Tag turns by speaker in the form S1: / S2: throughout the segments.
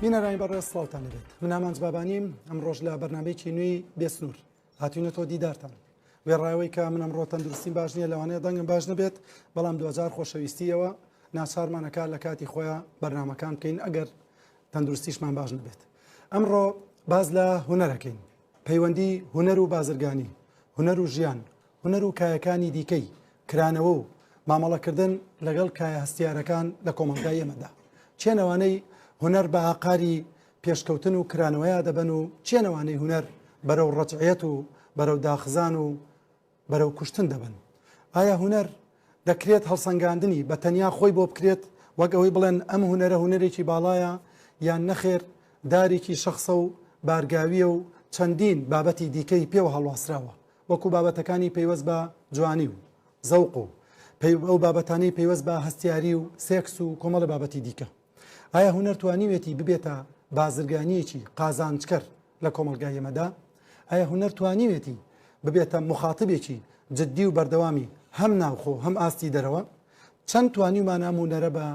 S1: بینەرانی بەڕێز سڵاوتان لێبێت من ئامانج بابانیم ئەمڕۆژ لە بەرنمەیەکی نوێی بێسنوور هاتوینەتەوە دیدارتان وێڕایەوەی کە من ئەمڕۆ تەندروستیم باش نییە لەوانەیە دەنگم باش نەبێت بەڵام دوجار خۆشەویستیەوە ناچارمانەکە لە کاتی خۆیان بەرنمەکان بکەین ئەگەر تەندروستیشمان باش نەبێت ئەمڕۆ باز لە هوەرەکەین پەیوەندی هونەر و بازرگانی، هونەر و ژیان، هونەر و کایەکانی دیکەی کرانەوە و مامەڵەکردن لەگەڵ کایە هەستیارەکان لە کۆمەڵگای ئێمەدا. کێن ئەوانەی هونەر بە ئاقاری پێشکەوتن و کرانەوەیا دەبەن و کێن ئەوانەی هونەر بەرەو ڕەجعیەت و بەرەو داخزان و بەرەو کوشتن دەبەن؟ ئایا هونەر دەکرێت هەڵسەنگاندنی بە تەنیا خۆی بۆ بکرێت وەک ئەوەی بڵێن ئەم هونەرە هونەرێکی باڵایە یان نەخێر دارێکی شەخسە و بارگاوییە و چەندین بابەتی دیکەی پێوە هەڵواسراوە وەکو بابەتەکانی پەیوەست بە جوانی و زەوق و ئەو بابەتانەی پەیوەست بە هەستیاری و سێکس و کۆمەڵە بابەتی دیکە. ئایا هونەر توانیوێتی ببێتە بازرگانییەکی قازانجکەر لە کۆمەڵگای ئێمەدا؟ ئایا هونەر توانیوێتی ببێتە موخاتبێکی جددی و بەردەوامی هەم ناوخۆ هەم ئاستی دەرەوە؟ چەند توانیومانە ئەم هونەرە بە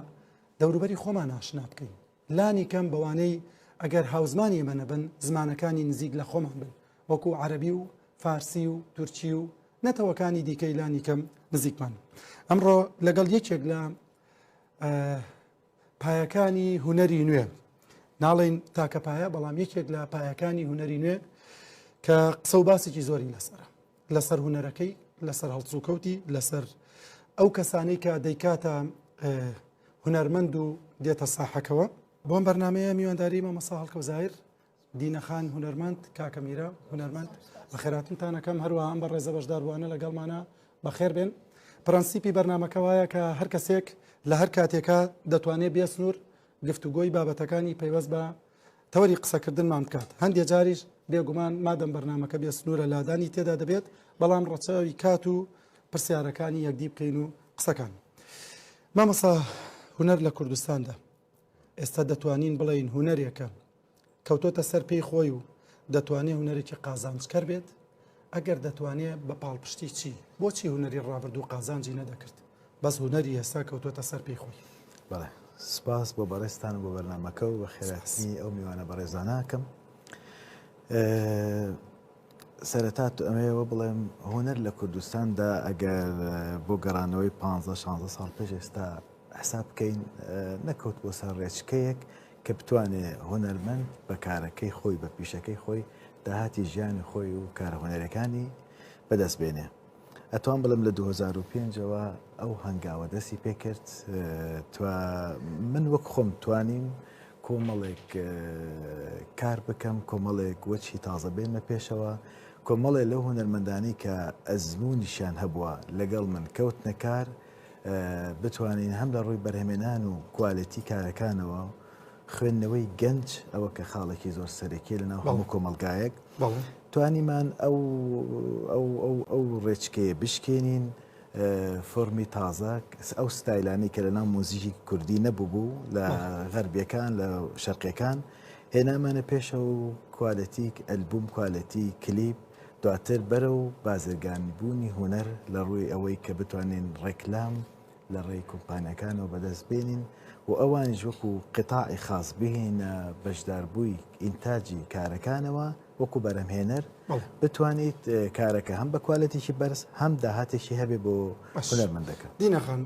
S1: دەوروبەری خۆمان ئاشنا بکەین؟ لانی کەم بەوانەی ئەگەر هاوزمانی ئێمە نەبن زمانەکانی نزیک لە خۆمان بن وەکو عەرەبی و فارسی و تورکی و نەتەوەکانی دیکەی لانی کەم نزیکمان. ئەمڕۆ لەگەڵ یەکێک لە پایەکانی هونەری نوێ ناڵێن تاکە پایە بەڵام یەکێک لە پایەکانی هونەری نوێ کە قسە و باسێکی زۆری لەسرە لەسەر هونەرەکەی لەسەر هەڵسوکەوتی لەسەر ئەو کەسانەی کە دەیکاتە هونەرمەند و دێتە ساحەکەوە بۆم بەرنمەیە میوانداری مامەسا هەڵکەوت زاهیر دینەخان هونەرمەند کاکە میرە هونەرمەند بەخێراتنتان ئەکەم هەروەها ئەم بەڕێزە بەشداربووانە لەگەڵمانە بەخێر بێن پرەنسیپی بەرنمەکە وایە کە هەر کەسێک لە هەر کاتێکا دەتوانێت بێ سنوور گفتوگۆی بابەتەکانی پەیوەست بە تەوەری قسەکردنمان بکات هەندێک جاریش بێگومان مادەم بەرنمەکە بێ سنوورە لادانی تێدا دەبێت بەڵام ڕەچاوی کات و پرسیارەکانی یەکدی بکەین و قسەکان مامەسا هونەر لە کوردستاندا ئێستا دەتوانین بڵێین هونەرێکە کەوتۆتە سەر پێی خۆی و دەتوانێ هونەرێکی قازانجکەر بێت؟ ئەگەر دەتوانێ بە پاڵپشتی چی؟ بۆچی هونەری ڕابردوو قازانجی نەدەکرد بەس هونەری ئێستا کەوتۆتە سەر پێی خۆی؟
S2: بەڵێ سپاس بۆ بەڕێزتان و بۆ بەرنامەکە و بەخێرهاتنی ئەو میوانە بەڕێزانە ئەکەم. سەرەتا ئەمەوە بڵێم هونەر لە کوردستاندا ئەگەر بۆ گەڕانەوەی پ 16 ساڵ پێش ئێستا حساب بکەین نەکەوت بۆ سەر ڕێچکەیەک کە بتوانێ هونەرمەند بە کارەکەی خۆی بە پیشەکەی خۆی داهاتی ژیانی خۆی و کارە هونەرەکانی بەدەست بێنێ. ئەتوان بڵێم لە 2005ەوە ئەو هەنگاوە دەستی پێکرد من وەک خۆم توانیم کۆمەڵێک کار بکەم کۆمەڵێک وەچی تازە بێنمە پێشەوە کۆمەڵێ لەو هونەرمەندانی کە ئەزمونیشیان هەبووە لەگەڵ من کەوتنە کار بتوانین هەم لە ڕووی بەرهەمێنان و کوالێتی کارەکانەوە خوێندنەوەی گەنج ئەوە کە خاڵێکی زۆر سەرەکیە لە ناو هەموو کۆمەڵگایەک توانیمان ئەو ئەو ئەو ئەو ڕێچکەیە بشکێنین فۆرمی تازە ئەو ستایلانی کە لە ناو موزیکی کوردی نەبوو بوو لە غەربیەکان لە شەرقیەکان هێنامانە پێشە و کوالێتی ئەلبوم کوالێتی کلیپ دواتر بەرەو بازرگانی بوونی هونەر لە ڕووی ئەوەی کە بتوانین ڕێکلام لە ڕێی کۆمپانیاکانەوە بەدەست بێنین و ئەوانیش وەکو قیتاعی خاص بهێنە بەشداربووی ئینتاجی کارەکانەوە وەکو بەرهەمهێنەر بتوانیت کارەکە هەم بە کوالێتێکی بەرز هەم داهاتێکی هەبێ بۆ هونەرمەندەکە.
S1: دینە خان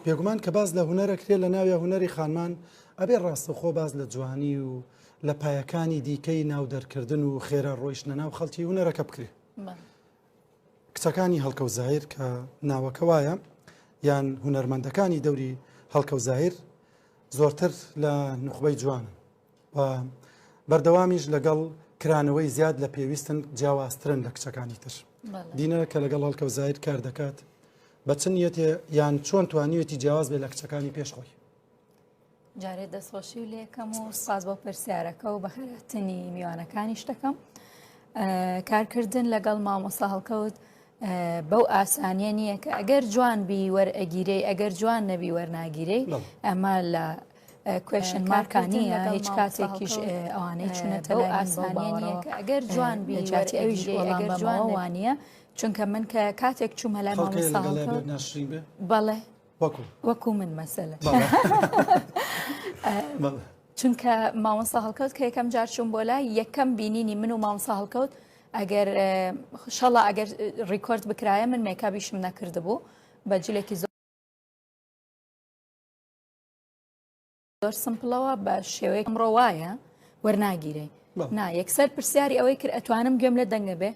S1: بێگومان کە باس لە هونەرە کرێ لە ناویا هونەری خانمان ئەبێ ڕاستەوخۆ باس لە جوانی و لە پایەکانی دیکەی ناو دەرکردن و خێرا ڕۆیشتنە ناو خەڵکی هونەرەکە بکرێ. کچەکانی هەڵکەوت زاهیر کە ناوەکە وایە یان هونەرمەندەکانی دەوری هەڵکەوت زاهیر زۆرتر لە نوخبەی جوانن و بەردەوامیش لەگەڵ کرانەوەی زیاد لە پێویستن جیاوازترن لە کچەکانی تر دینە کە لەگەڵ هەڵکەوت زاهیر کار دەکات بە چ نیەتێ یان چۆن توانیوێتی جیاواز بێ لە کچەکانی پێش خۆی؟
S3: جارێ دەستخۆشی لێکەم و سپاس بۆ پرسیارەکە و بەخێرهاتنی میوانەکانیش دەکەم کارکردن لەگەڵ مامۆستا هەڵکەوت بەو ئاسانیە نییە کە ئەگەر جوان بی وەرئەگیرەی ئەگەر جوان نەبی وەرناگیرەی ئەمە لە کوێشن مارکانیە هیچ کاتێکیش ئەوانەی چونەتە ئەو ئاسانیە نییە کە ئەگەر جوان بی جاتی ئەویش ئەگەر جوان وانە چونکە من کە کاتێک چوومە لای مامۆستا هەڵکەوت بەڵێ وەکو من مەسەلە. چونکە مامۆستا هەڵکەوت کە یەکەم جار چووم بۆ لای یەکەم بینینی من و مامۆستا هەڵکەوت ئەگەر شەڵا ئەگەر record بکرایە من مێکابیشم نەکردبوو بە جلێکی زۆر simple ەوە بە شێوەیەک ئەمڕۆ وایە وەرناگیرێ نا یەکسەر پرسیاری ئەوەی کرد ئەتوانم گوێم لە دەنگە بێ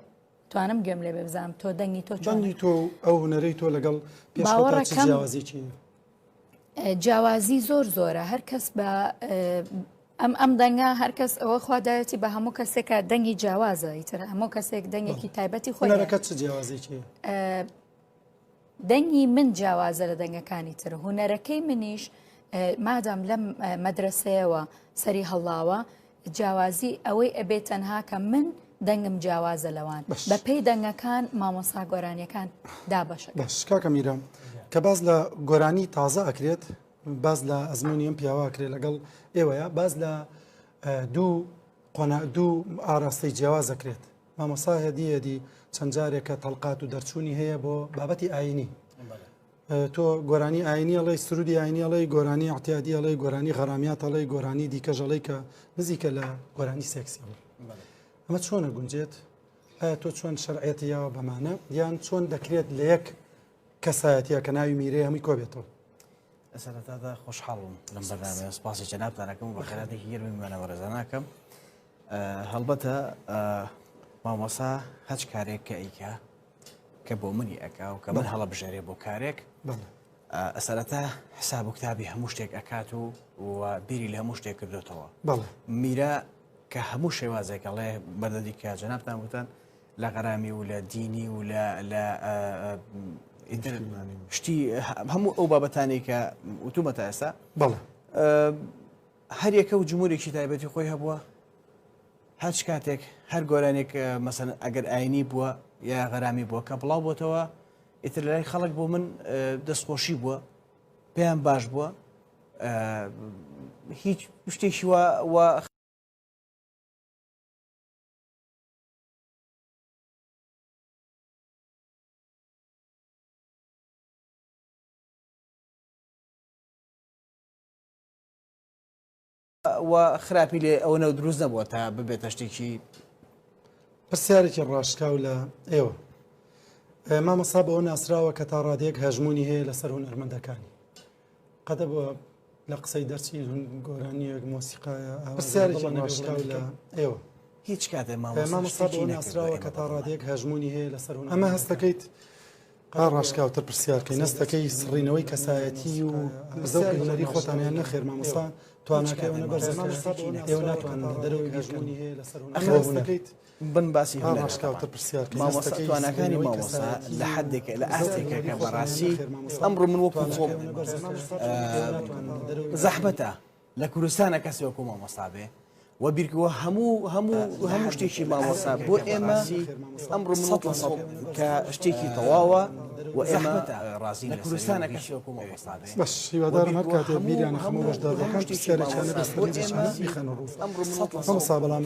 S3: توانم گوێم لێ بێ بزانم تۆ دەنگی تۆ
S1: دەنگی تۆ ئەو هونەرەی تۆ لەگەڵ
S3: باوەڕەکەم
S1: جیاوازیی
S3: جیاوازی زۆر زۆرە هەر کەس بە ئەم ئەم دەنگە هەر کەس ئەوە خوادایەتی بە هەموو کەسێکە دەنگی جیاوازە ئیتر هەموو کەسێک دەنگێکی تایبەتی خۆی
S1: هونەرەکە چ جیاوازیی
S3: دەنگی من جیاوازە لە دەنگەکانی تر هونەرەکەی منیش مادام لەم مەدرسەیەوە سەری هەڵاوە جیاوازی ئەوەی ئەبێت تەنها کە من دەنگم جیاوازە لەوان بە پێی دەنگەکان مامۆسا گۆرانیەکان دابەشە
S1: باش کاکە میرە کە باس لە گۆرانی تازە ئەکرێت باس لە ئەزمموی ئەم پیاوە ئەکرێت لەگەڵ ئێوەیە باس لە دوو قۆنا دوو ئاراستەی جیاواز ئەکرێت مامۆسا هێدی هێدی چەند جارێکە تەڵقات و دەرچوونی هەیە بۆ بابەتی ئاینی تۆ گۆرانی ئاینی ئەڵێی سرودی ئاینی ئەڵێی گۆرانی اعتیادی ئەڵێی گۆرانی غەرامیات ئەڵێی گۆرانی دیکەش ئەڵێی کە نزیکە لە گۆرانی سێکسی ئەڵێ ئەمە چۆنە گونجێت ئایا تۆ چۆن شەرعەتی یاوە بەمانە یان چۆن دەکرێت لە یەک کەسایەتیە کە ناوی میرەیە هەمووی کۆبێتەوە
S4: لە سەرەتادا خۆشحاڵ بووم لەم بەرنامەیە سپاسی جەنابتان ئەکەم و بەخێرهاتنێکی گەرمی میوانە بەڕێزانە ئەکەم هەڵبەتە مامۆسا هەچ کارێک کە ئەیکا کە بۆ منی ئەکا و کە من هەڵەبژێرێ بۆ کارێک سەرەتا حساب و کتابی هەموو شتێک ئەکات و و بیری لە هەموو شتێک کردوتەوە میرا کە هەموو شێوازێک ئەڵێ بەردەدی کە جەنابتان وتان لە غەرامی و لە دینی و لە لە شتی هەموو ئەو بابەتانی کە وتومە تا ئێستا
S1: بەڵێ
S4: هەریەکە و جمهورێکی تایبەتی خۆی هەبووە هەچ کاتێک هەر گۆرانێک مەسەن ئەگەر ئاینی بووە یا غەرامی بووە کە بڵاو بۆتەوە ئیتر لای خەڵک بۆ من دەستخۆشی بووە پێیان باش بووە هیچ شتێکی وە و خراپی لێ ئەوەنە دروست نەبووە تا ببێتە شتێکی.
S1: پرسیارێکی ڕاشکاو لە ئێوە. مامۆستا بەوە ناسراوە کە تا ڕادەیەک هەژموونی هەیە لەسەر هونەرمەندەکانی. قەدە بۆ لە قسەی دەرچی گۆرانیەک مۆسیقایە پرسیارێکی ڕاشکاو لە ئێوە.
S4: هیچ کاتێ
S1: مامۆستا بەوە ناسراوە کە تا ڕادەیەک هەژموونی هەیە لەسەر هونەر. ئەمە هەستەکەیت با ڕاشکاوتر پرسیار کەین هەستەکەی سڕینەوەی کەسایەتی و زەوقی هونەری خۆتان یان نەخێر مامۆستا تواناکەی ئەوەنە بەرزە کە ئێوە ناتوانن لە دەرەوەی بیرکەن
S4: ئەخر هەستەکەیت بن باسی
S1: با ڕاشکاوتر پرسیار کەین
S4: مامۆستا
S1: هەستەکەی
S4: تواناکانی
S1: سڕینەوەی
S4: مامۆستا
S1: کەسایەتی
S4: لە
S1: و
S4: حدێک لە
S1: زەوقی
S4: ئاستێکە
S1: هونەری
S4: کە
S1: خۆتان یان
S4: بەڕاستی
S1: نەخێر مامۆستا
S4: ئەمڕۆ من وەکو
S1: تواناکەی
S4: خۆم
S1: ئەوەنە بەرزە کە ئێوە ناتوانن لە دەرەوەی بیرکەن
S4: زەحمەتە لە کوردستانە کەسێ وەکو مامۆستا بێ و بیرکەوە هەموو هەموو هەموو شتێکی مامۆستا بۆ ئێمە ئەمڕۆ من وەکو خۆم کە شتێکی تەواوە و ئێمە ڕازین لە کوردستانە کەسێ وەکو مامۆستا بێ
S1: باش هیوادارم هەر کاتێ بیریان ئەخەمەوە بەشداربووەکان پرسیارێکیان نەبێت سەرنجێکیان بیخەنە ڕوو مامۆستا بەڵام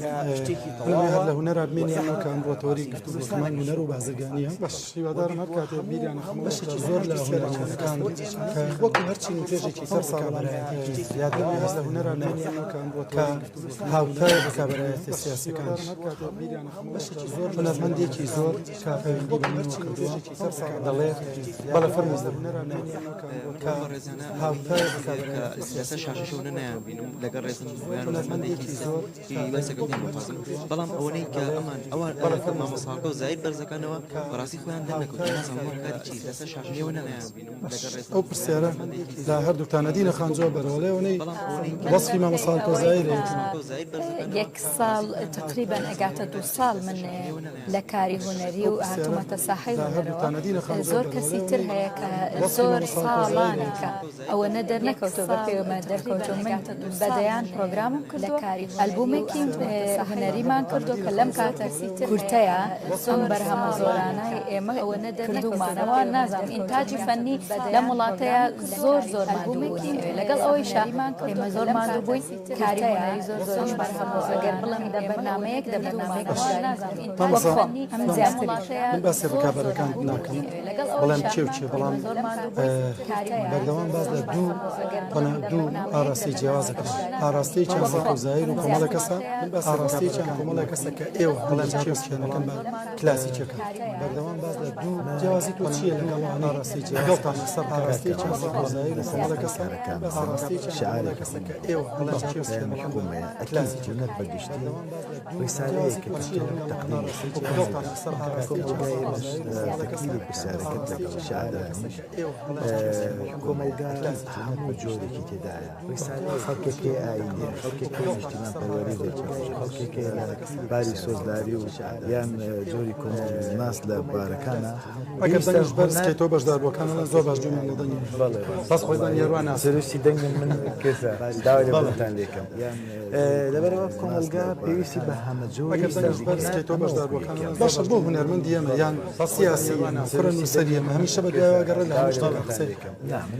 S1: من هەر لە هونەرا بمێنینەوە کە ئەمڕۆ تەوەری گفتوگۆکەمان هونەر و بازرگانییە باش هیوادارم هەر کاتێ بیریان ئەخەمەوە بەشێکی زۆر لە هونەرمەندەکان کە وەکو هەر چین و توێژێکی تر ڕکابەرایەتییەکی زیاتر هەر لە هونەرا بمێنینەوە کە ئەمڕۆ تەوەری هاوتایە ڕکابەرایەتیە سیاسیەکانیش هونەرمەندێکی زۆر کە پەیوەندی بە منەوە کردووە دەڵێت بەڵێ فەرموو کە هاوتایە ڕکابەرایەتیە سیاسیەکانیش هونەرمەندێکی زۆر
S5: هیوای سەرکەوتنیان بۆ خوازم بەڵام ئەوەنەی کە ئەمان ئەوان
S1: بەڵێ
S5: کە
S1: فەرموو
S5: مامۆستاکە و زاهیر بەرزەکانەوە
S1: کە
S5: بەڕاستی خۆیان دەرنەکەوتن
S1: هاوتایە
S5: نازانم هۆکاری چی
S1: ڕکابەرایەتیە
S5: لەسەر شاشەوە نایانبینم لەگەڵ ڕێزم
S1: ئەو پرسیارە
S5: هونەرمەندێکی
S1: لە
S5: زۆر
S1: هەردووکتانە دینە خان جواب بەرەوە ئەڵێ ئەوەنەی
S5: بەڵام ئەوەنەی کە
S1: وەسفی
S3: بەپێی
S1: مامۆستا
S3: ئەوەی
S1: کۆزایرە
S3: کە
S5: مامۆستا زاهیر بەرزەکانەوە
S3: یەک ساڵ
S5: بەڕاستی خۆیان
S3: تقریبا
S5: دەرنەکەوتن
S3: ئەگاتە
S5: نازانم
S3: دوو
S5: هۆکاری چی
S3: ساڵ
S5: لەسەر
S3: من
S5: شاشەوە
S3: لە
S5: نایانبینم
S3: کاری هونەری
S1: ئەو
S3: و
S1: پرسیارە
S3: هاتوومەتە ساحەی
S1: لە
S3: هونەرەوە
S1: هەردووکتانە دینە خان جواب
S3: زۆر
S1: بەرەوە
S3: کەسی
S1: ئەڵێ
S3: تر
S1: ئەوەنەی
S3: هەیە کە
S1: وەسفی
S3: زۆر
S1: مامۆستا کۆزایرە
S3: ساڵانێکە ئەوەنە دەرنەکەوتووە بە پێی ئەمە دەرکەوتووە من بەدەیان پرۆگرامم کردووە ئەلبومێکی هونەریمان کردووە کە لەم کاتە کورتەیە ئەم بەرهەمە زۆرانەی ئێمە کردوومانەوە نازانم ئینتاجی فەنی لەم وڵاتەیە زۆر زۆر ماندوو بوونی لەگەڵ ئەوەیشا ئێمە زۆر ماندوو بووین کاری هونەری زۆر زۆریش بەرهەم بوو ئەگەر بڵێم دە بەرنامەیەک دە بەرنامەیەک
S1: باش
S3: بەشداریم کردووە وەک
S1: مامۆستا
S3: خۆم ئەم
S1: مامۆستا
S3: زیاتریش
S1: من باسی ڕکابەرەکان ناکەم. بڵێم کێ و کێ بەڵام بەردەوام باس لە دوو قۆناغ دوو ئاراستەی جیاواز دەکەن ئاراستەیەکیان زەکە و زاهیر و کۆمەڵە کەسە ئاراستەیەکیان کۆمەڵە کەسە کە ئێوە بڵێم کێ و کێ دەکەن بە کلاسیکەکە بەردەوام باس لە دوو جیاوازی تۆ چییە لەگەڵ ئەوانەی ئاراستەی لەگەڵتان لەسەر ئاراستەیەکیان زەکە و زاهیر و کۆمەڵە کەسە ئاراستەیەکیان کۆمەڵە کەسە کە ئێوە بڵێم کێ و کێ دەکەن بە کلاسیکەکە
S2: بەگشتی ڕیسالەیەک کە تۆ تەقدیمی کۆمەڵگا کۆمەڵگای ئێمەش تەکمیلی پرسیارەکەت لەگەڵ شادانیش کۆمەڵگا هەموو جۆرێکی تێدایە خەڵکێک هەیە ئایینیە خەڵکێک هەیە نیشتیمان پەروەری دەچێت خەڵکێک هەیە لە باری سۆزداری و یان جۆری کۆمەڵناس لە بارەکانە
S1: ئەگەر دەنگیش بەرز کەیتەوە بەشداربووەکان ئەڵێن زۆر باش گوێمان لە دەنگی بەس خۆی دەنگی هەروا ناسە.
S2: سروشتی دەنگم من کزە داوای لێبوردنتان لێکەم. لەبەرئەوە کۆمەڵگا پێویستی بە هەمەجۆری
S1: ئەگەر دەنگیش بەرز کەیتەوە بەشداربووەکان ئەڵێن باشە بۆ هونەرمەندی ئێمە یان سیاسی ئێمە کوڕە نووسەری ئێمە هەمیشە بە دوایەوە گەڕێت لە هەموو شتێکا قسەی بکەن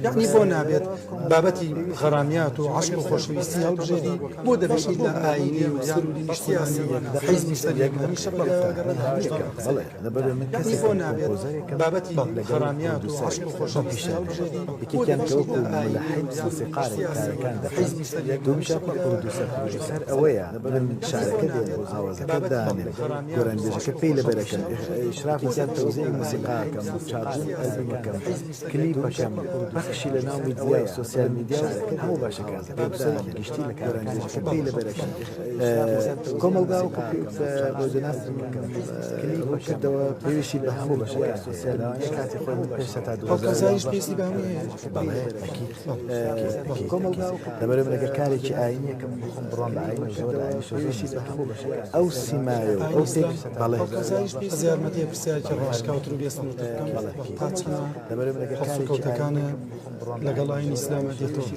S1: یەعنی بۆ نابێت بابەتی غەرامیات و عەشق و خۆشەویستی هەڵبژێری بۆ دەبێت ئیلا ئایینی و سروودی نیشتیمانی و حیزبی سەر یەک هەمیشە بە دوایەوە گەڕێت لە هەموو شتێکا قسەی بکەن. یەعنی بۆ نابێت بابەتی غەرامیات و عەشق و خۆشەویستی هەڵبژێری بۆ دەبێت ئیلا ئایینی و سروودی سیاسی و حیزبی سەر یەک هەمیشە بە دوایەوە
S2: کردەوە پێویستی بە هەموو بەشەکان هەیە لەوانەیە کاتی خۆی من پێش هەتا
S1: هەڵکەزاریش پێویستی بە هەمووی هەیە
S2: بەڵێ ئەکید ئەکید لەبەر من ئەگەر کارێکی ئایینیەکەم من خۆم بڕوام بە ئایین و زۆر لە ئایینیش زۆر نزیکم ئەو سیمایە و ئەو پێک بەڵێ
S1: هەڵکەزاریش پێویستی یارمەتیە پرسیارێکی ڕاشکاوتر و بێسنوورتر بکەم
S2: بەڵێ ئەکید
S1: تا چەند
S2: لەبەر من ئەگەر کارێکی
S1: هەڵسوکەوتەکانە
S2: ئایینیەکەم من خۆم بڕوام بە
S1: لەگەڵ
S2: ئایین
S1: ئایینی
S2: و زۆر لە
S1: ئیسلامە
S2: ئایینیش
S1: دێتەوە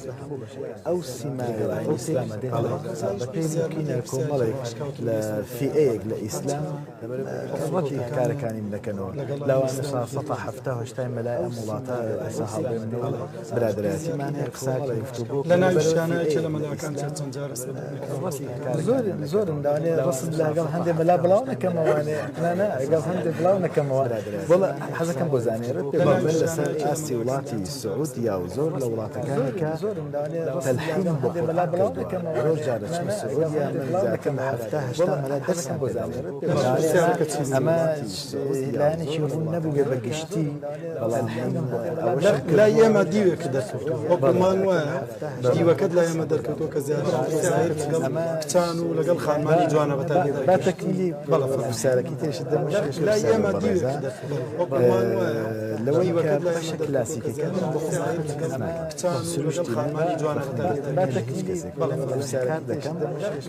S2: ئەو سیمایە و ئەو پێک بەڵێ بەپێی ممکنە کۆمەڵێک لە فیئەیەک لە ئیسلام ڕەتی کارەکانی من دەکەنەوە لەوانەشە سەتا حەفتا و هەشتای مەلای ئەم وڵاتە ئێستا هاوڕێی منە و برادەرایەتیمان هەیە قساکی گفتوگۆ
S1: لە
S2: کە
S1: ناوی
S2: لەبەرەوە
S1: شیانە یەکێ
S2: فیئەیەک
S1: لە
S2: لە
S1: مەلاکان
S2: ئیسلام
S1: چەند چەند جارە سەردانی کراوە
S2: زۆرن زۆرن لەوانەیە ڕەسم لەگەڵ هەندێ مەلا بڵاو نەکەمەوانێ نا نا لەگەڵ هەندێ بڵاو نەکەمەوە بەڵێ حەزەکەم بۆ زانیارت پێ بڵێم من لەسەر ئاستی وڵاتی سعودیا و زۆر لە وڵاتەکانی کە تەلحینم بۆ قورئان کردووە زۆر جار دەچمە سعودیا من زیاتر لە 70 80 مەلا دەرسم پێ دەڵێن ئەمە لایەنێکی ڕوون نەبوو بە گشتی بەڵام من ئەوەشم
S1: لای
S2: کردووە
S1: ئێمە دیوێکت دەرکەوتووە وەکومان وایە دیوەکەت لای ئێمە دەرکەوتووە کە زیاتر هەڵکەوتووە لەگەڵ کچان و لەگەڵ خانمانی جوانە بە تایبەت
S2: با تەکمیلی
S1: بەڵێ فەرموو.
S2: پرسیارەکەی تێشت دەم
S1: لای ئێمە دیوێکت دەرکەوتووە وەکومان وایە
S2: لەوەی کە
S1: دیوەکەت لای
S2: بەشە
S1: ئێمە دەرکەوتووە کە
S2: کلاسیکەکە
S1: زیاتر
S2: من بۆ خۆم
S1: هەڵکەوتووە
S2: هیچ کەس
S1: لەگەڵ
S2: ناکەم
S1: کچان و لەگەڵ
S2: سروشتی من
S1: خانمانی جوانە بە تایبەت
S2: با تەکمیلی پرسیارەکەی دەکەم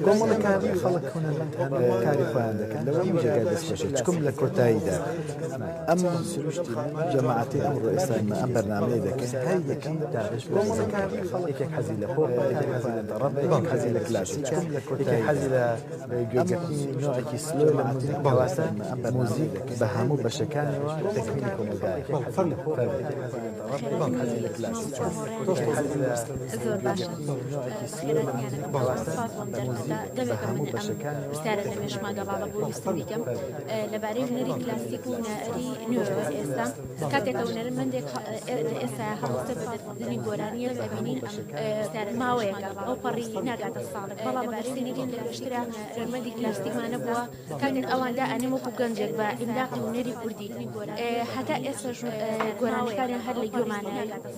S2: کۆمەڵێک کار خەڵک هونەرمەند هەن کاری خۆیان دەکەن لەوەی جێگای دەستخۆشی چکم لە کۆتاییدا ئەم جەماعەتی ئەمڕۆ ئێستا ئێمە ئەم بەرنامەیە دەکەین هەر یەکەی دابەش بۆ یەکێک حەزی لە پۆپە یەکێک حەزی لە دەڕەبە یەکێک حەزی لە کلاسیکە یەکێک حەزی لە گوێگرتنی نوعێکی slow لە موزیک کەواتە موزیک بە هەموو بەشەکانیەوە تەکمیلی کۆمەڵگایە
S6: زۆر باشە بەخێراتیان سپاس بۆم دەرفەتە دەمێکە من ئەم پرسیارە لە مێشکما گەڕاڵە بوو ویستم بیکەم لەبارەی هونەری کلاسیک و هونەری نوێوە ئێستا کاتێک کە هونەرمەندێک لە ئێستا هەڵستە بە دەرکردنی گۆرانییەک ئەبینین ماوەیەکە ئەو پەڕی ناگاتە ساڵێک بەڵام ئەگەر سەیری لە پێشترا هونەرمەندی کلاسیکمان نەبووە کاتێک ئەوان دائەنێم وەکو گەنجێک بە عیملاقی هونەری کوردی هەتا ئێستاش گۆرانیەکانیان هەر لە گوێمانە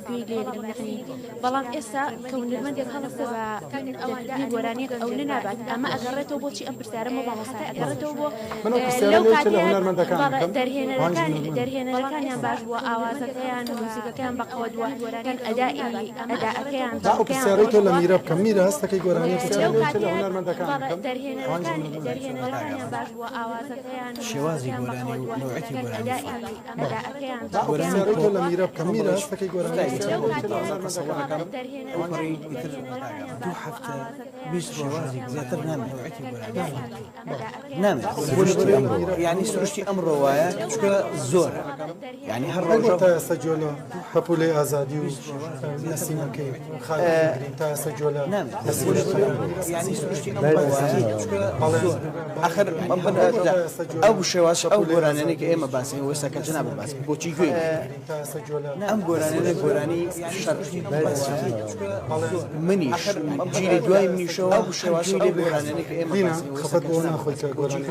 S6: گوێی لێگرن یەعنی بەڵام ئێستا کە هونەرمەندێک هەڵەستە بە دەرکردنی گۆرانیەک ئەونە نابات ئەمە ئەگەڕێتەوە بۆچی ئەم پرسیارەم بۆ مامۆستا ئەگەڕێتەوە بۆ
S1: من ئەو پرسیارە
S6: لەو
S1: لە یەکێ لە
S6: کاتەیان
S1: هونەرمەندەکان
S6: بەڵێ
S1: بکەم
S6: دەرهێنەرەکان
S1: هونەرمەند
S6: دەرهێنەرەکانیان باش بووە ئاوازەکەیان و موزیکەکەیان بەقەوەت بووە یان ئەدائی ئەداءەکەیان
S1: با ئەو
S6: دەنگەکەیان
S1: پرسیارەی
S6: خۆش
S1: تۆ لە
S6: بووە
S1: میرە بکەم میرە هەستەکەی گۆرانیەکی
S6: لەو
S1: چەند لە
S6: کاتەیان
S1: هونەرمەندەکان
S6: بەڵێ
S1: بکەم
S6: دەرهێنەرەکان دەرهێنەرەکانیان باش بووە ئاوازەکەیان و
S4: شێوازی
S6: موزیکەکەیان
S4: گۆرانی
S6: بەقەوەت
S4: و
S6: بووە
S4: نەوعەتی
S6: یان
S4: گۆرانی
S6: ئەدائی
S4: فەرقە.
S6: ئەداءەکەیان
S1: با ئەو
S6: دەنگەکەیان
S1: پرسیارەی
S6: خۆش
S1: تۆ لە
S6: بووە
S1: میرە بکەم میرە هەستەکەی گۆرانیەکی
S4: ستایلی
S1: چەند
S6: لەو
S1: لە
S6: کاتەیان
S1: هونەرمەندەکان
S6: بەڵێ
S1: بکەم
S4: ئەوپەڕی
S6: دەرهێنەرەکان
S4: ئیتر
S6: دەرهێنەرەکانیان
S4: دوو
S6: باش بووە
S4: هەفتە
S6: ئاوازەکەیان
S4: 20
S6: و
S4: ڕۆژ
S6: موزیکەکەیان
S4: زیاتر
S6: بەقەوەت
S4: نامێنێت
S6: بووە یان ئەدائی ئەداءەکەیان
S4: نامێنێت
S6: دەنگەکەیان
S2: سروشتی ئەمڕۆ وایە.
S4: یعنی سروشتی ئەمڕۆ وایە چونکە زۆرە یعنی هەر
S1: ئەی بۆ
S4: ڕۆژە
S1: تا ئێستا گوێ لە پەپوولەی ئازادی و نەسیمەکەی خالد نەگرین تا ئێستا گوێ لە
S4: نامێنێت
S1: نەسیمەکەی
S4: یعنی سروشتی ئەمڕۆ وایە چونکە
S1: بەڵێ
S4: زۆرە ئاخر
S1: ئەی بۆ تا ئێستا گوێ لە
S4: ئەو شێواز ئەو
S1: پەپوولەی
S4: گۆرانیانەی
S1: ئازادی
S4: کە ئێمە باسین وێستا کە جەنابت باس بۆچی گوێ کوێی ئەم گۆرانیانە گۆرانی شەرقی منیش جیلی دوای منیشەوە ئەو شێوازی لێ گۆرانیانە کە ئێمە
S1: دینا خەفەت بۆ ناخۆی کە گۆرانی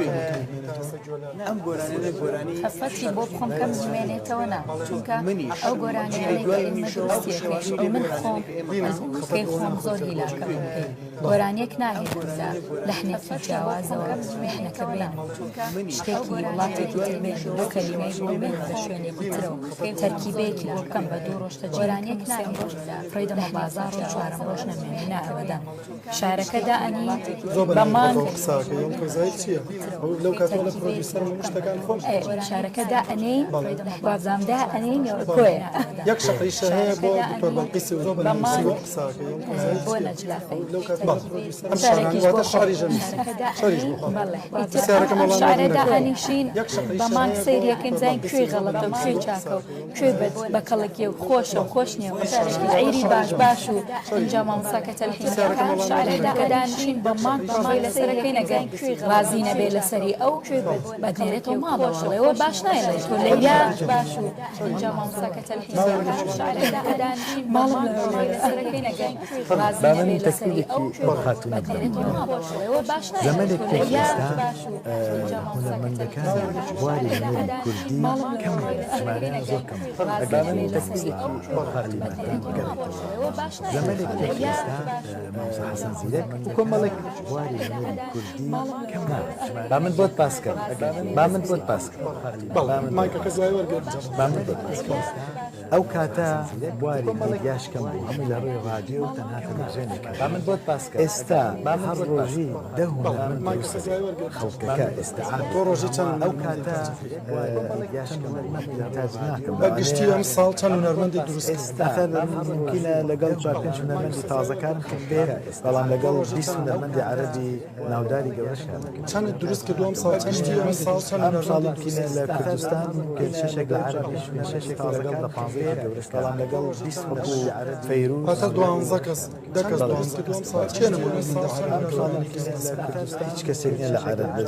S4: ئەم گۆرانیانە گۆرانی
S3: خەفەتی بۆ بخۆم کەم بمێنێتەوە نا چونکە
S4: منیش
S3: ئەو گۆرانیانەی کە
S4: دوای
S3: ئێمە
S4: منیشەوە ئەو
S3: دروستیەکەین
S4: شێوازی
S3: من خۆم ئەزموونەکەی خۆم زۆر هیلاکەم پێی گۆرانیەک ناهێنم لە لەحنێکی جیاوازەوە لەحنەکە بێنم شتێکی وڵاتێکی تر بێنم دوو کەلیمەی بۆ بێنم لە شوێنێکی ترەوە تەرکیبەیەکی بۆ بکەم بە دوو ڕۆژ تەجیرانیەک سێ ڕۆژ فڕێدەمە بازاڕ و چوارەم ڕۆژ نەمێنێ نا ئەبەدەن شارەکە دائەنی
S1: زۆر
S3: بە مانگ
S1: بەناو قساکەی ئەم کەزای چییە ئەو لەو کاتەوە لە پرۆدیوسەرم هەموو شتەکان خۆم
S3: شارەکە دائەنێین وابزانم دائەنێین کۆیە
S1: یەک شەقەیشە هەیە بۆ دکتۆر بەڵقیسی و زۆر
S3: بە مانگ
S1: بەناو قساکەی ئەم کەزای
S3: بۆ
S1: چییە
S3: نەجلا
S1: ئەو
S3: فەیلی
S1: لەو کاتەوە ئەم شارانە
S3: شارێکیش بۆ
S1: واتە
S3: خۆم
S1: شاری ژەنووس
S3: شارەکە
S1: شاریش
S3: دائەنێین
S1: بۆ خۆم
S3: بەڵێ ئیتر
S1: پرسیارەکەم
S3: ئەم
S1: وەڵام
S3: شارە
S1: نەکرد
S3: دائەنیشین
S1: یەک
S3: بە
S1: شەقەیشە
S3: مانگ
S1: هەیە بۆ
S3: سەیریەکەین
S1: دکتۆر
S3: زین
S1: بەڵقیسی
S3: کوێی
S1: و زۆر
S3: غەڵەتە و
S1: بەناو
S3: کوێی چاکە و
S1: قساکەی ئەم
S3: کوێی
S1: کەزای
S3: بە کەڵکیە و خۆشە و خۆش نییە و شعری باش باش و ئینجا مامۆستا کە تەلحین
S1: پرسیارەکەم
S3: دەکات
S1: وەڵام
S3: شارەکە
S1: نەکرد
S3: دانیشین بە مانگ پڕۆی لەسەرەکەین ئەگەر ڕازی نەبێ لەسەری ئەو بەدێنێتەوە ماڵەوە ئەڵێ باش نایڵێ تۆ لەیلا باش و ئینجا مامۆستا کە تەلحین دەکات شارەکە دانیشین بە مانگ پڕۆی لەسەرەکەین ئەگەر ڕازی
S2: با من
S3: نەبێ لەسەری
S2: تەکمیلێکی
S3: ئەو
S2: ئەو خاتوونە
S3: بەدێنێتەوە
S2: بدەمەوە.
S3: ماڵەوە ئەڵێ باش نایڵێ
S2: زەمەنێک
S3: تۆ
S2: پێش
S3: لەیلا
S2: ئێستا
S3: باش و ئینجا مامۆستا کە تەلحین
S2: هونەرمەندەکانی
S3: دەکات
S2: بواری
S3: شارەکە
S2: هونەری
S3: دانیشین
S2: کوردی
S3: ماڵم
S2: کەم
S3: پڕۆی
S2: بوون
S3: لەسەرەکەین
S2: ژمارەیان
S3: ئەگەر
S2: زۆر کەم بوو
S3: ڕازی
S2: ئەگەر
S3: نەبێ
S2: من
S3: لەسەری
S2: تەکمیلێکی
S3: ئەو
S2: ئەو خاتوونە
S3: بەدێنێتەوە
S2: بدەمەوە
S3: ماڵەوە باش نایڵێ
S2: زەمەنێک
S3: تۆ
S2: پێش
S3: لەیلا
S2: ئێستا
S3: باش و
S2: مامۆستا
S3: ئینجا
S2: حەسەن
S3: مامۆستا
S2: زیرەک
S3: کە
S2: و کۆمەڵێک
S3: تەلحین
S2: بواری
S3: دەکات
S2: هونەری کوردی
S3: ماڵم
S2: کەم بوون با من بۆت باس کەم با من بۆت باس کەم
S1: بەڵێ
S2: با من بۆت
S1: مایکەکە
S2: باس
S1: دوای
S2: کەم
S1: وەرگرت
S2: با من بۆت باس کەم ئەو کاتە بواری میدیاش کەم بوو هەمووی لە ڕێی ڕادیۆ و تەنها تەلەڤزیۆنێک هەبوو ئێستا هەر ڕۆژی دە هونەرمەند دروست ئەبێت خەڵکەکە ئیستیعاب
S1: تۆ ڕۆژی چەند
S2: ئەو
S1: هونەرمەندی
S2: کاتە
S1: تاج دەکەی؟
S2: بواری میدیاش کەم بوو ئینتاج ناکەم
S1: بە گشتی
S2: لەوانەیە
S1: ئەم ساڵ چەند هونەرمەندی دروست کردووە؟
S2: ئێستا مومکینە لەگەڵ چوار پێنج هونەرمەندی تازەکارم کردبێت بەڵام لەگەڵ 20 هونەرمەندی عەرەبی ناوداری گەورەش کار دەکەم.
S1: چەندت دروست کردووە ئەم ساڵ چەند هونەرمەندی دروست
S2: ئەم
S1: کردووە؟
S2: ساڵ مومکینە لە کوردستان ممکن شەشێک لە عەرەبیش شەشێک لەگەڵ دە پانزەیەکی گەورەش بەڵام لەگەڵ 20 وەکوو فەیروز
S1: واتە دوانزە کەس دە کەس دوانزە کەس کێ نموونەی لە عەرەب
S2: ئەم ساڵ مومکینە لە کوردستان هیچ کەسێک نییە لە عەرەب لە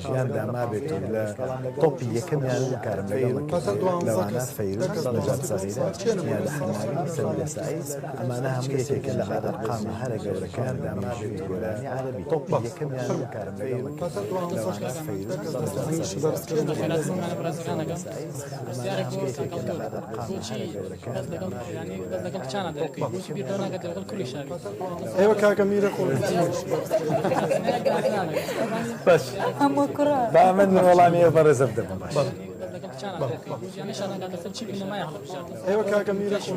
S2: ژیاندا مابێت و لە تۆپی یەکەمیان من کارم لەگەڵ نەکردبێت لەوانە فەیروز نەجات سەغیرە نیادە حەماوی سەمیرە سەعید ئەمانە هەموو یەکێکن لە ئەرقامە هەرە گەورەکان لە مێژووی گۆرانی عەرەبی تۆپی یەکەمیان من کارم لەگەڵ نەکردبێت لەوانە فەیروز نەجات سەغیرە نیادە سەمیرە سەعید ئەمانە هەموو یەکێکن لە ئەرقامە هەرە گەورەکان لە مێژووی گۆرانی عەرەبی تۆپی یەکەمیان من کارم لەگەڵ نەکردبێت
S1: ئێوە کاکە میرە خۆ
S2: باش
S3: هەموو کوڕە
S2: با من وەڵامی ئەو بەڕێزە بدەمەوە باش
S1: ئێوە کاکە میرە خۆ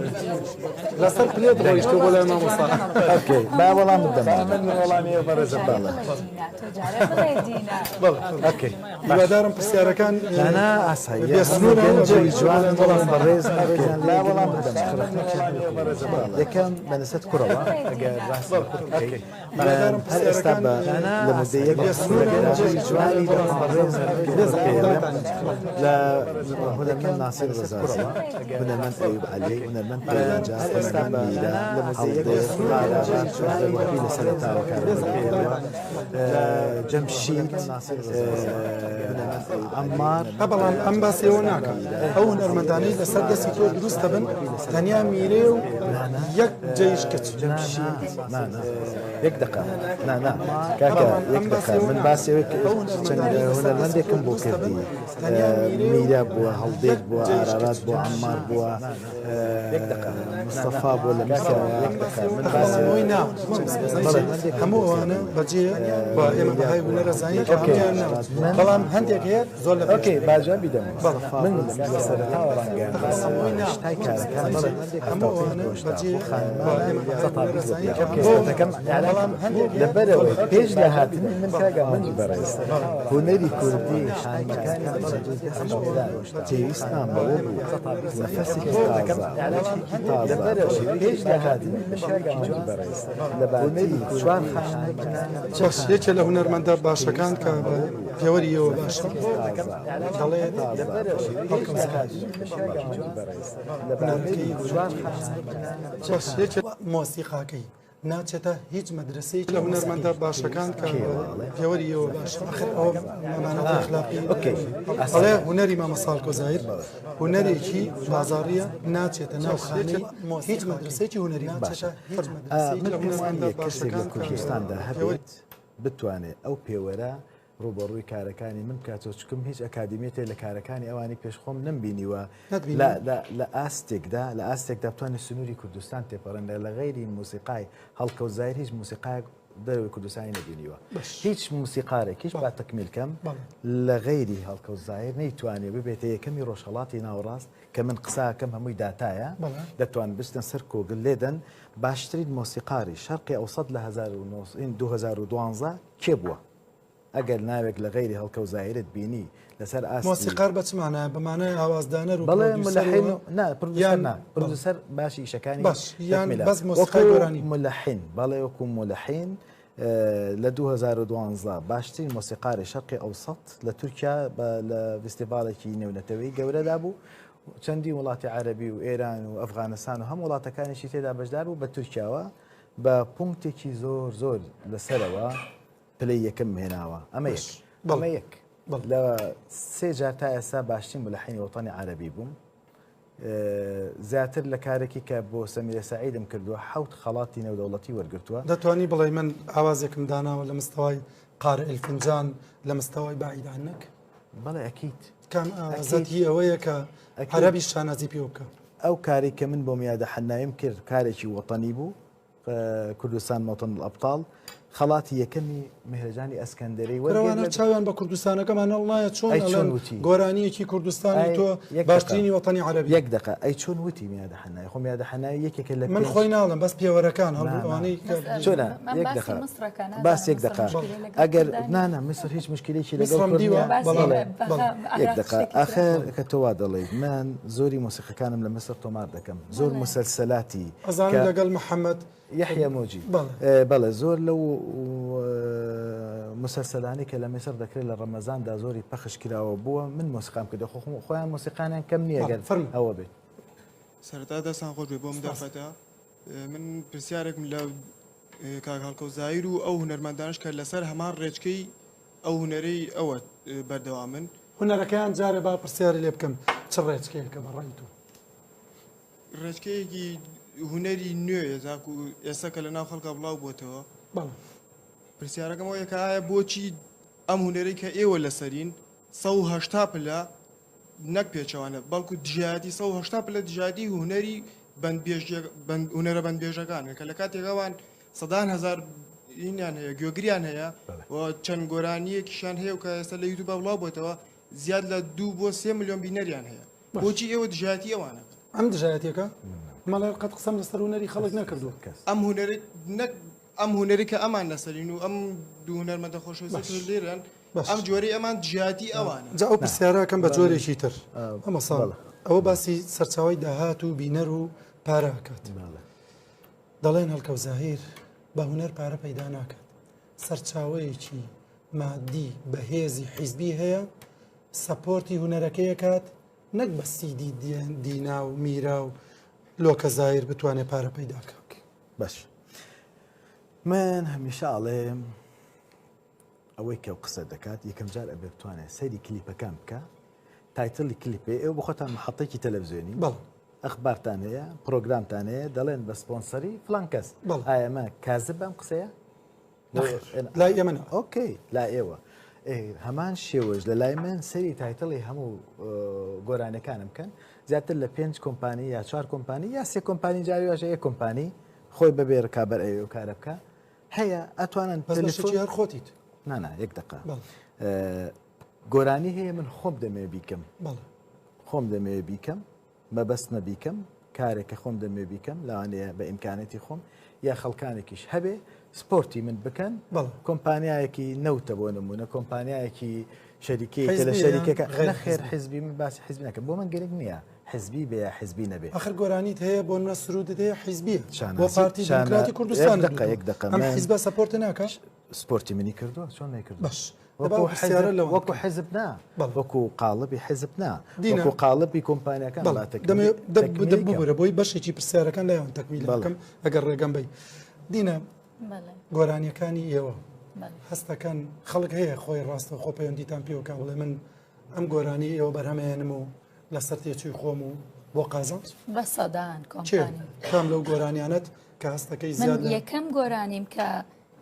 S1: لەسەر پلێت ڕۆیشتووە بۆ لای مامۆستا
S2: ئۆکەی با وەڵام بدەمەوە من وەڵامی ئەو بەڕێزە
S3: بڵێ دینا تۆ جارێ بڵێ دینا
S1: بەڵێ
S2: ئۆکەی باش
S1: هیوادارم پرسیارەکان
S2: نا ئاساییە
S1: بێ
S2: هەموو
S1: سنوورە
S2: گەنجی جوان
S1: وەڵام
S2: بەڕێز ڕێزیان لێ وەڵام بدەمەوە یەکەم بە نسبەت کوڕەوە ئەگەر باسی کوڕ بکەی
S1: هیوادارم
S2: هەر ئێستا
S1: پرسیارەکان
S2: بە لە مدەی یەک
S1: بێ سنوورە
S2: جوانی بەڕێز لە هونەرمەند ناسر ڕەزازی هونەرمەند ئەیوب عەلی هونەرمەند پەیمان جاف هونەرمەند میرا هەڵدێر ئارارات ئەحمەد وەهبی لە سەرەتاوە کارم کردووە جەمشید عەممار
S1: بەڵام ئەم باسی ئەوە ناکەم ئەو هونەرمەندانەی لەسەر دەستی تۆ دروست دەبن تەنیا میرێ و یەک جەیش کچ
S2: جەمشید نا نا یەک دەقە نا نا کاکە یەک دەقە من باسی ئەوەی چەند هونەرمەندێکم بۆ کردی میرا بووە هەڵدێر بووە ئارارات بووە عەممار بووە مستەفا بووە لە میسرەوە من باسی
S1: ئەوەی نا هەموو ئەوانە بەجێ و ئێمە بەهای هونەرە زانین کە هەموویان نا بەڵام هەندێک هەیە زۆر لە
S2: ئۆکەی با جوابی دەمەوە من لە سەرەتاوە ڕەنگە شتای کارەکان 75 ڕۆژدا بۆ خانمان 120 بۆ پیاوان لەبەرئەوەی پێش لە هاتنی من کاک ئامانجی بەڕێز هونەری کوردی خانمەکانی بەجێ دەستی پێدان پێویستمان بەوە بوو نەفەسێکی تازە وەجهێکی تازە پێش لە هاتنی من کاک ئامانجی بەڕێز لەباتی چوار خانم
S1: باش یەکێ لە هونەرمەندە باشەکان کە بە پێوەری ئێوە باشە دەڵێت هەڵکەم هونەرەکەی باش یەکێ مۆسیقاکەی. ناچێتە هیچ مەدرسەیەکی لە هونەرمەندە باشەکان کە پێوەری ئێوە باش ئەخر ئەوە مامانەتی ئەخلاقی ئەڵێ هونەری مامۆستا هەڵکەوت زاهیر هونەرێکی بازاڕیە ناچێتە ناو خانەی هیچ مەدرسەیەکی هونەری
S2: باشە من پێم وانییە کەسێک لە کوردستاندا هەبێت بتوانێت ئەو پێوەرە ڕووبەڕووی کارەکانی من بکاتەوە چکم هیچ ئەکادیمیەتێ لە کارەکانی ئەوانی پێش خۆم نەمبینیوە لە ئاستێکدا لە ئاستێکدا بتوانێت سنووری کوردستان تێپەڕێن لە غەیری موسیقای هەڵکەوت زاهیر هیچ موسیقایەک دەرەوەی کوردستانی نەبینیوە هیچ موسیقارێک هیچ با تەکمیل کەم لە غەیری هەڵکەوت زاهیر نەیتوانێ ببێتە یەکەمی ڕۆژهەڵاتی ناوەڕاست کە من قساکەم هەمووی داتایە دەتوان بچنە سەر کۆگل لێدەن باشترین مۆسیقاری شەرقی ئەوسەد لە 2012 کێ بووە؟ ئەگەر ناوێک لە غەیری هەڵکەوت زاهیرت بینی لەسەر ئاستی
S1: مۆسیقار بە چ مانایە؟ بە مانای ئاوازدانەر و
S2: بەڵێ
S1: پرۆدیوسەر
S2: ملحن
S1: و
S2: و نا پرۆدیوسەر
S1: یان
S2: نا پرۆدیوسەر باشی ئیشەکانی
S1: باش یان
S2: تەکمیلە
S1: بەس مۆسیقای
S2: وەکو
S1: گۆرانی
S2: ملحن بەڵێ وەکو ملحن لە 2012 باشترین مۆسیقاری شەرقی ئەوسەت لە تورکیا بە لە ڤیستیڤاڵێکی نێونەتەوەیی گەورەدا بوو چەندین وڵاتی عەرەبی و ئێران و ئەفغانستان و هەموو وڵاتەکانیشی تێدا بەشدار بوو بە تورکیاوە بە پونکتێکی زۆر زۆر لەسەرەوە پلەی یەکەمم هێناوە ئەمە یەک ئەمە یەک لە سێ جار تا ئێستا باشترین ملحینی وەتەنی عەرەبی بووم زیاتر لە کارێکی کە بۆ سەمیرە سعیدم کردووە حوت خەڵاتی نێودەوڵەتی وەرگتووە
S1: دەتوانی بڵێ من ئاوازێکم داناوە لە مستەوای قارئ الفنجان لە مستەوای بعید عنك
S2: بەڵێ ئەکیت
S1: کام ئاوازت هی ئەوەیە کە عەرەبی شانازی پێوە بکە
S2: ئەو کاری کە من بۆ میادە حەنایم کرد کارێکی وەتەنی بوو کوردستان موطن الابطال خەڵاتی یەکەمی مهرەجانی ئەسکەندەرەی وەرگرت.
S1: کورە چاویان بە کوردستانەکەمان هەڵنایە چۆن
S2: ئەی چۆن
S1: ئەڵێن
S2: وتی؟
S1: گۆرانیەکی کوردستانی
S2: ئەی
S1: تۆ
S2: یەک دەقە.
S1: باشترینی وەتەنی عەرەبی.
S2: یەک دەقە ئەی چۆن وتی میادە حەنای خۆ میادە حەنای یەکێکە لە
S1: من
S2: پێنج
S1: خۆی ناڵێم بەس پێوەرەکان
S2: نا
S1: هەڵبوو
S2: نا
S1: ئەوانەی کە
S3: بەس
S2: چۆنە
S3: من
S2: یەک
S3: باسی
S2: دەقە
S3: میسرەکە نازانم
S2: باس یەک
S3: میسر
S2: دەقە
S3: مشکلەی لەگەڵ
S2: ئەگەر
S3: کورددا
S2: نا
S3: نییە.
S2: نا میسر هیچ مشکلێکی لەگەڵ
S1: میسرم
S2: کورد
S1: دیوە
S2: نییە
S3: باسی
S1: بەڵێ
S2: بەڵێ
S1: بەڵێ
S3: بەغا
S2: یەک
S3: عێراق
S2: دەقە
S3: شتێکی ترە.
S2: ئاخر کە تۆ وا دەڵێیت من زۆری مۆسیقەکانم لە میسر تۆمار دەکەم زۆر
S3: بەڵێ.
S2: موسەلسەلاتی
S1: ئەزانم
S2: کە
S1: لەگەڵ محەممەد
S2: یەحیا مۆجی،
S1: بەڵێ.
S2: بەڵێ زۆر لەو موسەلسەلانەی کە لە میسر دەکرێت لە ڕەمەزاندا زۆری پەخش کراوە بووە من مۆسیقام کردووە خۆ خۆیان مۆسیقانیان کەم نییە
S1: بەڵێ
S2: گەر
S1: فەرموو.
S2: ئەوە بێت.
S7: سەرەتا دەستان خۆش بێت بۆ ئەم
S1: سپاس.
S7: دەرفەتە من پرسیارێکم لە کاک هەڵکەوت زاهیر و ئەو هونەرمەندانەش کە لەسەر هەمان ڕێچکەی ئەو هونەرەی ئەوە بەردەوامن.
S1: هونەرەکەیان جارێ با پرسیارێ لێ بکەم چ ڕێچکەیەکە بە ڕای تۆ؟
S7: ڕێچکەیەکی هونەری نوێیە تاکو ئێستا کە لە ناو خەڵکا بڵاو بۆتەوە.
S1: بەڵێ.
S7: پرسیارەکەم ئەوەیە کە ئایا بۆچی ئەم هونەرەی کە ئێوە لەسەرین 180 پلە نەک پێچەوانە بەڵکو دژایەتی 180 پلە دژایەتی هونەری بەندبێژیە بەند هونەرە بەندبێژەکانە کە لە کاتێک ئەوان سەدان هەزار هینیان هەیە گوێگریان هەیە و چەند گۆرانییەکیشیان هەیە و کە ئێستا لە یوتیوبا بڵاو بۆتەوە زیاد لە دوو بۆ سێ ملیۆن بینەریان هەیە بۆچی ئێوە دژایەتی ئەوانە
S1: ئەم دژایەتیەکە مەڵێ قەت قسەم لەسەر هونەری خەڵک نەکردووە
S7: ئەم هونەری نەک ئەم هونەری کە ئەمان لەسەرین و ئەم دوو هونەرمەندە خۆشەویستە لێرەن ئەم جۆرەی ئەمان دژایەتی ئەوانە
S1: جا ئەو پرسیارەکەم بە جۆرێکی تر مامۆستا ئەوە باسی سەرچاوەی داهات و بینەر و پارە ئەکات دەڵێن هەڵکەوت زاهیر بە هونەر پارە پەیدا ناکات سەرچاوەیەکی مادی بەهێزی حیزبی هەیە سەپۆرتی هونەرەکەی ئەکات نەک بە سیدی دینا و میرا و لۆکە زاهیر بتوانێت پارە پەیدا کات.
S2: باش من هەمیشە ئەڵێم ئەوەی کە قسە دەکات یەکەم جار ئەبێ بتوانێت سەیری کلیپەکان بکە title ی کلیپێ ئێوە بخۆتان محەتێکی تەلەڤزیۆنی
S1: بەڵێ
S2: ئەخبارتان هەیە پرۆگرامتان هەیە دەڵێن بە سپۆنسەری فلان کەس ئایا ئەمە کازب ئەم قسەیە
S1: لای ئێمە نا.
S2: okay لای ئێوە هەمان شێوەش لە لای من سەری title ی هەموو گۆرانەکانم بکەن زیاتر لە پێنج کۆمپانی یا چوار کۆمپانی یا سێ کۆمپانی جاری واشە یەک کۆمپانی خۆی بەبێ ڕکابەر ئەوێ و کارە بکە هەیە ئەتوانن
S1: تەلەفۆن هەر خۆتیت
S2: نانا یەک دقە گۆرانی هەیە من خۆم دەمێ بیکەم خۆم دەمێ بیکەم مەبەستمە بیکەم، کارێک کە خۆم دەمەوێ بیکەم، لەوانەیە بە ئیمکانێتی خۆم یا خەڵکانێکیش هەبێ سپۆرتی من بکەن، کۆمپانیایەکی نەوتە بۆ نمونە، کۆمپانیایەکی شەریکەیەکە لە شەریکەکە، نەخێر حیزبی من باسی حیزبی ناکەم، بۆ من گرنگ نییە حیزبی بێ یا حیزبی نەبێ.
S1: ئاخر گۆرانیت هەیە بۆ نمونە سرودت هەیە حیزبیە بۆ پارتی دیموکراتی کوردستان
S2: یەک دەقە
S1: ئەم حیزبە سەپۆرت ناکا؟
S2: سپۆرتی منی کردووە چۆن نەیکردووە؟
S1: باش وەکو حزب
S2: وەکو حزب نا وەکو قاڵبی حزب نا وەکو قاڵبی کۆمپانیاکان
S1: ببورە بۆی بەشێکی پرسیارەکان لایان تەکمیل بکەم ئەگەر ڕێگەم بی. دینە گۆرانیەکانی ئێوە هەستەکەن خەڵک هەیە خۆی ڕاستە خۆ پەیوەندیتان پێوەکە بڵێ من ئەم گۆرانی ئێوە بەرهەمێنم و لەسەر تێچووی خۆم و بۆ قازانج
S3: بە سەدان کۆمپانی
S1: کام لەو گۆرانیانەت کە هەستەکەی زیاد
S3: یەکەم گۆرانیم کە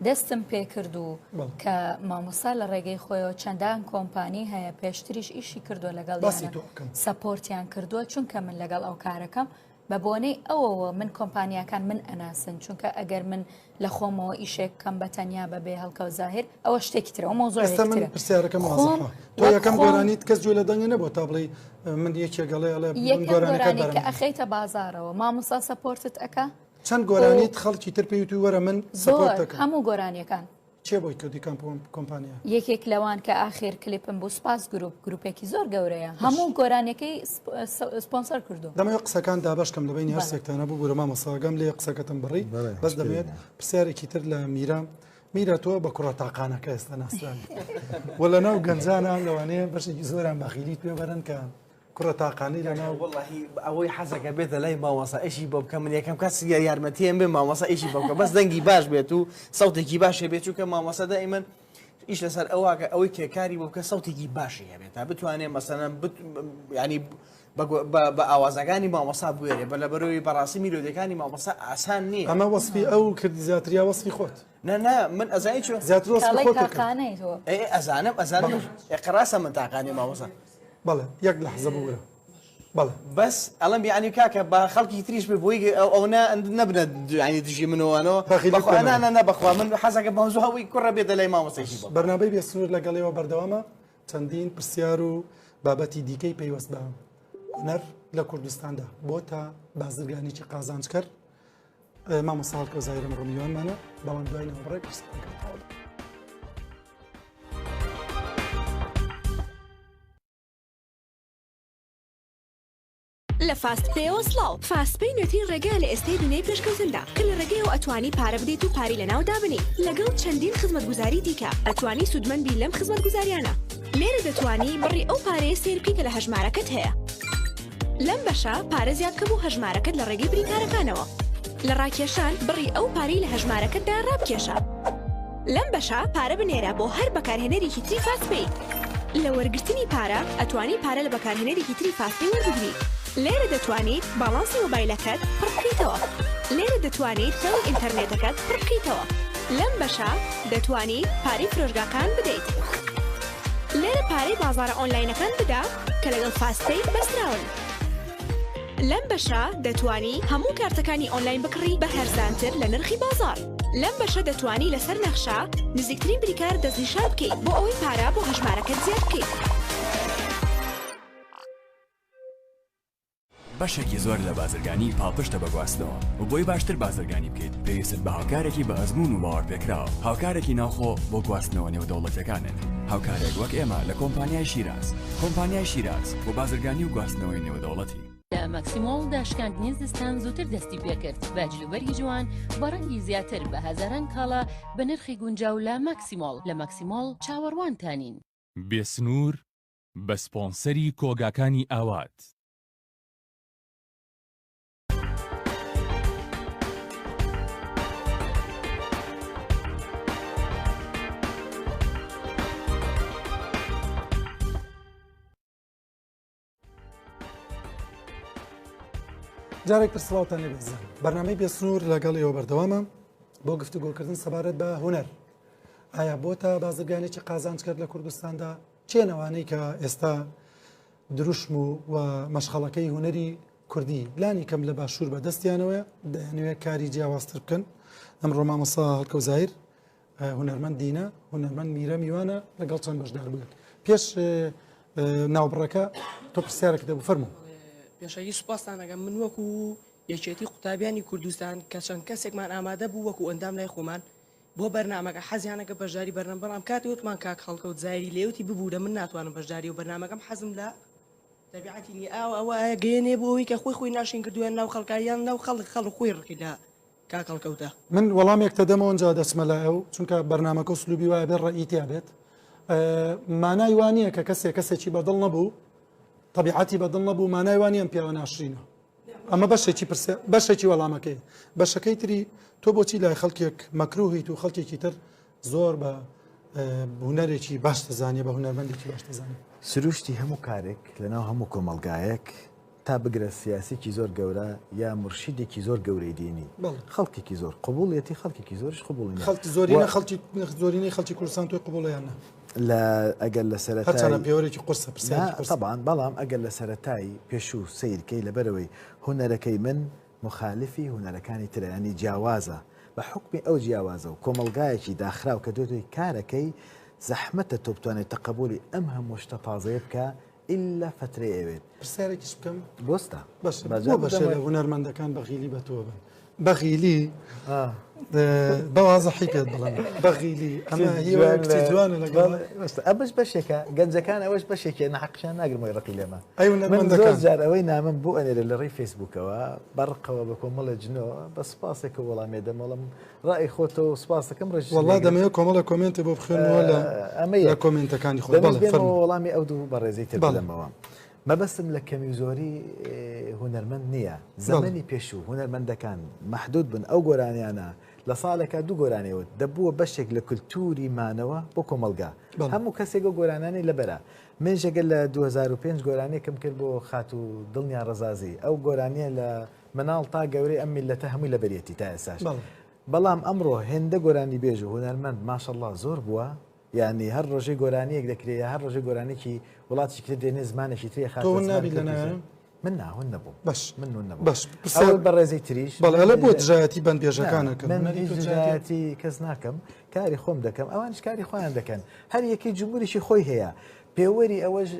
S3: دەستم پێکرد و کە مامۆستا لە ڕێگەی خۆیەوە چەندان کۆمپانی هەیە پێشتریش ئیشی کردووە لەگەڵ سەپۆرتیان کردووە چونکە من لەگەڵ ئەو کارەکەم بە بۆنەی ئەوەوە من کۆمپانیاکان من ئەناسن چونکە ئەگەر من لە خۆمەوە ئیشێک بکەم بە تەنیا بە بێ هەڵکەوت زاهیر ئەوە شتێکی ترە ئەو مەوزوعێکی
S1: ئێستا من
S3: ترە.
S1: پرسیارەکەم
S3: خۆم
S1: وازحە تۆ
S3: وەک
S1: یەکەم
S3: خۆم
S1: گۆرانیت کەس گوێ لە دەنگە نەبووە تا بڵێی من یەکێک ئەڵێ ئەڵێ من
S3: یەکەم
S1: گۆرانیەکەت
S3: گۆرانی کە
S1: بەرم
S3: ئەخەیتە بازاڕەوە مامۆستا سەپۆرتت ئەکا
S1: چەند
S3: و
S1: گۆرانیت خەڵکی تر پێی وتووی وەرە من
S3: زۆر
S1: سەپۆرت دەکەم
S3: هەموو گۆرانیەکان
S1: کێ بۆی کردی کام کۆمپانیا؟
S3: یەکێک لەوان کە ئاخیر کلیپم بوو سپاس گروپ گروپێکی زۆر گەورەیە هەموو گۆرانیەکەی سپۆنسەر کردو.
S1: دەمەوێت قسەکان دابەش کەم لە بەینی هەر سێکتانە ببورە مامۆستا ئاگام لێیە قسەکەتم بڕی بەس دەمەوێت پرسیارێکی تر لە میرا میرا تۆ بە کوڕە تاقانەکە ئێستا ناسراوی و لە ناو گەنجانە لەوانەیە بەشێکی زۆران بەخیلیت پێ بەرن کە کوڕە تاقانەی لە ناو.
S4: وەڵاهی ئەوەی حەزەکە بێتە لای مامۆستا ئیشی بۆ بکە من یەکەم کەس یارمەتیم بێ مامۆستا ئیشی بۆ بکە بەس دەنگی باش بێت و سەوتێکی باش هەبێت چونکە مامۆستا دائیمەن ئیش لەسەر ئەوە کە ئەوەی کە کاری بۆ بکە سەوتێکی باشی هەبێت تا بتوانێت مەسەلەن ینی بە ئاوازەکانی مامۆستا بوێرێ بە لەبەرەوەی بەڕاستی میلۆدیەکانی مامۆستا ئاسان نییە.
S1: ئەمە وەسفی ئەو کردی زیاتر یا وەسفی خۆت؟
S4: نا نا من ئەزانی چۆن
S1: زیاتر وەسفی
S3: کاڵای
S1: خۆت کرد.
S3: تاقانەی تۆ.
S4: ئێ ئەزانم ئەزانم ئێ قەراسە من تاقانەی مامۆستا.
S1: بەڵێ یەک لەحزە ببورە بەڵێ.
S4: بەس ئەڵێم یەعنی کاکە با خەڵکی تریش بێ بۆی ئەو ئەونە نەبنە یەعنی دژی من و ئەوانەوە
S1: بەخیلی
S4: بەخوا نا
S1: بکەنەوە.
S4: نا نا بەخوا من حەزەکەم مەوزوع ئەوەی کوڕە بێتە لای مامۆستایکی بۆ.
S1: بەرنامەی بێ سنوور لەگەڵ ئێوە بەردەوامە چەندین پرسیار و بابەتی دیکەی پەیوەست بە هونەر لە کوردستاندا بۆتە بازرگانێکی قازانجکەر مامۆستا هەڵکەوت زاهیر ئەمڕۆ میوانمانە بەڵام دوای ناوبڕێک پرسیارەکان تەواو دەکەین.
S6: لە فاست پەیەوە سڵاو. فاست پەی نوێترین ڕێگایە لە ئێستای دونیای پێشکەوتندا کە لە ڕێگەیەوە ئەتوانی پارە بدەیت و پارەی لەناو دابنێی لەگەڵ چەندین خزمەتگوزاری دیکە ئەتوانی سوودمەند بی لەم خزمەتگوزاریانە. لێرە دەتوانی بڕی ئەو پارەیە سەیر بکەی کە لە هەژمارەکەت هەیە. لەم بەشە پارە زیاد بکە بۆ هەژمارەکەت لە ڕێگەی بریکارەکانەوە. لە ڕاکێشان بڕی ئەو پارەی لە هەژمارەکەتدا ڕابکێشە. لەم بەشە پارە بنێرە بۆ هەر بەکارهێنەرێکی تری فاست پەی. لە وەرگرتنی پارە ئەتوانی پارە لە بەکارهێنەرێکی تری فاست پەی وەربگری. لێرە دەتوانیت باڵانسی مۆبایلەکەت پڕ بکەیتەوە. لێرە دەتوانیت هێڵی ئینتەرنێتەکەت پڕ بکەیتەوە. لەم بەشە دەتوانیت پارەی فرۆشگاکان بدەیت. لێرە پارەی بازاڕە ئۆنلاینەکان بدە کە لەگەڵ فاست پەی بەستراون. لەم بەشە دەتوانی هەموو کارتەکانی ئۆنلاین بکڕی بە هەرزانتر لە نرخی بازاڕ. لەم بەشە دەتوانی لەسەر نەخشە نزیکترین بریکار دەستنیشان بکەیت بۆ ئەوەی پارە بۆ هەژمارەکەت زیاد بکەیت.
S8: بەشێکی زۆر لە بازرگانی پاڵپشتە بە گواستنەوە و بۆی باشتر بازرگانی بکەیت پێویستت بە هاوکارێکی بە ئەزموون و باوەڕپێکراوە، هاوکارێکی ناوخۆ بۆ گواستنەوە نێودەوڵەتیەکانت، هاوکارێک وەک ئێمە لە کۆمپانیای شیراز. کۆمپانیای شیراز بۆ بازرگانی و گواستنەوەی نێودەوڵەتی.
S9: لە مەکسیمۆڵ دا شکاندنی زستان زووتر دەستی پێکرد بە جلوبەرگی جوان بە ڕەنگی زیاتر بە هەزاران کاڵا بە نرخی گونجاو لە ماکسیمۆڵ لە ماکسیمۆڵ چاوەڕوانتانین.
S8: بێسنوور بە سپۆنسەری کۆگاکانی ئاوات.
S1: جارێک تر سڵاوتان لێ بێزان بەرنامەی بێسنوور لەگەڵ ئێوە بەردەوامە بۆ گفتوگۆکردن سەبارەت بە هونەر ئایا بۆتە بازرگانێکی قازانج کرد لە کوردستاندا چێنەوانەی کە ئێستا دروشم و و مەشخەڵەکەی هونەری کوردی لانی کەم لە باشوور بە دەستیانەوەیە دەیانەوێت کاری جیاوازتر بکەن ئەمڕۆ مامۆستا هەڵکەوت زاهیر هونەرمەند دینە هونەرمەند میرە میوانە لەگەڵ چەند بەشدار بووێت پێش ناوبڕەکە تۆ پرسیارێک دەبوو فەرموو.
S10: پێشەکی سوپاستان ئەکەم من وەکو یەکێتی قوتابیانی کوردستان کە چەند کەسێکمان ئامادە بوو وەکو ئەندام لای خۆمان بۆ بەرنامەکە حەزیانەکە بەشداری بەرنامە بەڵام کاتی وتمان کاک هەڵکەوت زایری لێوتی ببورە من ناتوانم بەشداری و بەرنامەکەم حەزم لە تەبیعەتی نیە ئاوە ئەوە ئایا گەیەنێ بۆ ئەوەی کە خۆی خۆی ناشین کردووە ناو خەڵکە یان ناو خەڵک خەڵک خۆی ڕقی لە کاک هەڵکەوتە.
S1: من وەڵامێک تەدەمەوە ئینجا دەچمە لای ئەو چونکە بەرنامەکە و سلوبی وایە بێت ڕەئی تیا بێت مانای وا نییە کە کەسێک کەسێکی بەدڵ نەبوو تەبیعەتی بەدڵ نەبوو مانای وا نییە ئەم پیاوە ناشرینە. ئەمە بەشێکی پرسیار بەشێکی وەڵامەکەی بەشەکەی تری تۆ بۆچی لای خەڵکێک مەکروهیت و خەڵکێکی تر زۆر بە هونەرێکی باش دەزانێ بە هونەرمەندێکی باش دەزانێ.
S2: سروشتی هەموو کارێک لەناو هەموو کۆمەڵگایەک تا بگرە سیاسیکی زۆر گەورە یا مورشیدێکی زۆر گەورەی دینی خەڵکێکی زۆر قبوڵیەتی خەڵکێکی زۆریش قبوڵی نیە.
S1: خەڵکی زۆرینە خەڵکی زۆرینەی خەڵکی کوردستان تۆی قبوڵە یان نا؟
S2: لە ئەگەر لە سەرەتای
S1: هەرچەندە پێوەرێکی قورسە پرسیارێکی قورسە.
S2: تەبعەن بەڵام ئەگەر لە سەرەتای پێشوو سەیرکەی لەبەرئەوەی هونەرەکەی من موخالیفی هونەرەکانی ترە یانی جیاوازە بە حوکمی ئەو جیاوازە و کۆمەڵگایەکی داخراو کە تۆ تۆی کارەکەی زەحمەتە تۆ بتوانێت تەقەبولی ئەم هەموو شتە تازەیە بکا ئیلا فەترەی ئەوێت.
S1: پرسیارێکیش بکەم؟
S2: بۆستا.
S1: باشە بۆ بەشێ لە هونەرمەندەکان بەغیلی بە تۆ بن؟ بەغیلی بە وازحی پێت بڵێم بەغیلی ئەمە هیوا کچی جوانە لەگەڵ
S2: ئەمەش بەشێکە گەنجەکان ئەوەش بەشێکە نەحەقیان ناگرمەوەی ڕقی لێمە
S1: ئەی
S2: من زۆر
S1: هونەرمەندەکان
S2: جار ئەوەی نامەم بۆ ئەنێرێ لە ڕێی فەیسبووکەوە بە ڕقەوە بە کۆمەڵێ جنۆ بە سوپاسێکەوە وەڵامی دەمەوە ڕای خۆتە و سوپاس دەکەم ڕێژیشت
S1: وەڵا
S2: لێگرت.
S1: دەمەوێت کۆمەڵێ کۆمێنتێ بۆ بخوێنمەوە لە
S2: ئەمە
S1: لە
S2: یەک
S1: کۆمێنتەکانی خۆت
S2: دەمێش
S1: بەڵێ
S2: بێمەوە
S1: فەرموو
S2: وەڵامی ئەو دوو بەڕێزەی تر
S1: بەڵێ
S2: بدەمەوە مەبەستم لە کەمی و زۆری هونەرمەند نییە
S1: بەڵێ
S2: زەمەنی پێشوو هونەرمەندەکان مەحدود بن ئەو گۆرانیانە لە ساڵێکا دوو گۆرانی وت دەبووە بەشێک لە کلتوری مانەوە بۆ کۆمەڵگا
S1: بەڵێ
S2: هەموو کەسێک ئەو گۆرانانەی لەبەرە منیش ئەگەر لە 2005 گۆرانیەکم کرد بۆ خاتوو دڵنیا ڕەزازی ئەو گۆرانیە لە مناڵ تا گەورەی ئەم میللەتە هەمووی لەبەریەتی تا ئێستاش
S1: بەڵێ.
S2: بەڵام ئەمڕۆ هێندە گۆرانیبێژ و هونەرمەند ماشەڵڵا زۆر بووە یانی هەر ڕۆژەی گۆرانیەک دەکرێ یا هەر ڕۆژەی گۆرانیەکی وڵاتێکی تر دێنێ زمانێکی تری
S1: تۆ
S2: ئەخاتە
S1: ون
S2: زمانی
S1: نابیت لە
S2: کوردی
S1: ناویان؟
S2: من نا ون نەبووم
S1: باش
S2: من ون نەبووم
S1: باش
S2: ئەوە
S1: پرسیار
S2: بەڕێزی تریش
S1: بەڵێ
S2: من
S1: ئەلە بۆ دژایەتی بەندبێژەکان
S2: نا
S1: ئەکەن
S2: من
S1: هونەری
S2: هیچ
S1: تۆ دژایەتی
S2: دژایەتی کەس ناکەم کاری خۆم دەکەم ئەوانیش کاری خۆیان دەکەن هەر یەکەی جمهوریی خۆی هەیە پێوەری ئەوەش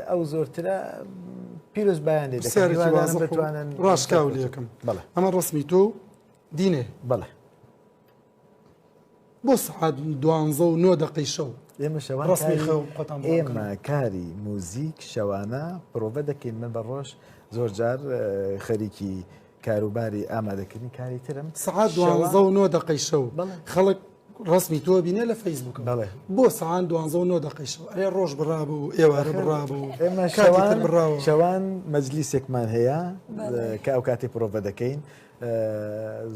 S2: ئەو زۆرترە پیرۆزبایان لێ دەکەم
S1: پرسیارێکی
S2: هیوادارم
S1: وازح و
S2: بتوانن
S1: ڕاشکاو
S2: سەرکەوتوو
S1: لێکم
S2: بەڵێ
S1: ئەمە ڕەسمی تۆ و دینێ
S2: بەڵێ
S1: بۆ سەعات دوانزە و نۆ دەقەی شەو
S2: ئێمە شەوان
S1: ڕەسمی
S2: کاری
S1: خەو خۆتان بڵاو
S2: ئێمە
S1: کردەوە؟
S2: کاری موزیک شەوانە پرۆڤە دەکەین من بە ڕۆژ زۆر جار خەریکی کاروباری ئامادەکردنی کاری ترم
S1: سەعات
S2: شەوان
S1: دوانزە و نۆ دەقەی شەو
S2: بەڵێ.
S1: خەڵک ڕەسمی تۆ بینێ لە فەیسبووکەوە
S2: بەڵێ.
S1: بۆ سەعات دوانزە و نۆ دەقەی شەو ئەرێ ڕۆژ بڕابوو ئێوارە
S2: ئاخر
S1: بڕابوو
S2: ئێمە
S1: کاتی تر
S2: شەوان
S1: بڕاوە
S2: شەوان مەجلیسێکمان هەیە
S3: بەڵێ.
S2: کە ئەو کاتی پرۆڤە دەکەین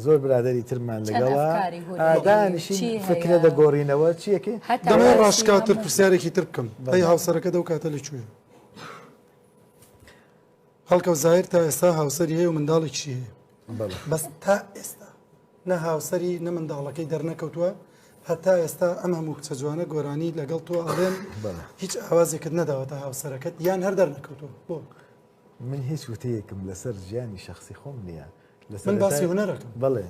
S2: زۆر برادری ترمان
S3: چەند
S2: لەگەڵە
S3: ئەفکاری هونەری و
S2: دانیشین
S3: چی
S2: فکرە
S3: هەیە؟
S2: دەگۆڕینەوە چیەکەی
S3: هەتا
S1: دەمەوێت
S3: باسی
S1: ڕاشکاوتر
S3: هەموو
S1: پرسیارێکی تر بکەم ئەی
S2: بەڵێ.
S1: هاوسەرەکە دەو کاتە لە کوێیە؟ هەڵکەوت زاهیر تا ئێستا هاوسەری هەیە و منداڵێکیشی هەیە
S2: بەڵێ.
S1: بەس تا ئێستا نە هاوسەری نە منداڵەکەی دەرنەکەوتووە هەتا ئێستا ئەم هەموو کچە جوانە گۆرانی لەگەڵ تۆ ئەڵێن
S2: بەڵێ.
S1: هیچ ئاوازێکت نەداوەتە هاوسەرەکەت یان هەر دەرنەکەوتووە بۆ؟
S2: من هیچ وتەیەکم لەسەر ژیانی شەخسی خۆم نییە لە
S1: من باسی
S2: سەرەتای
S1: هونەرەکەم.
S2: بەڵێ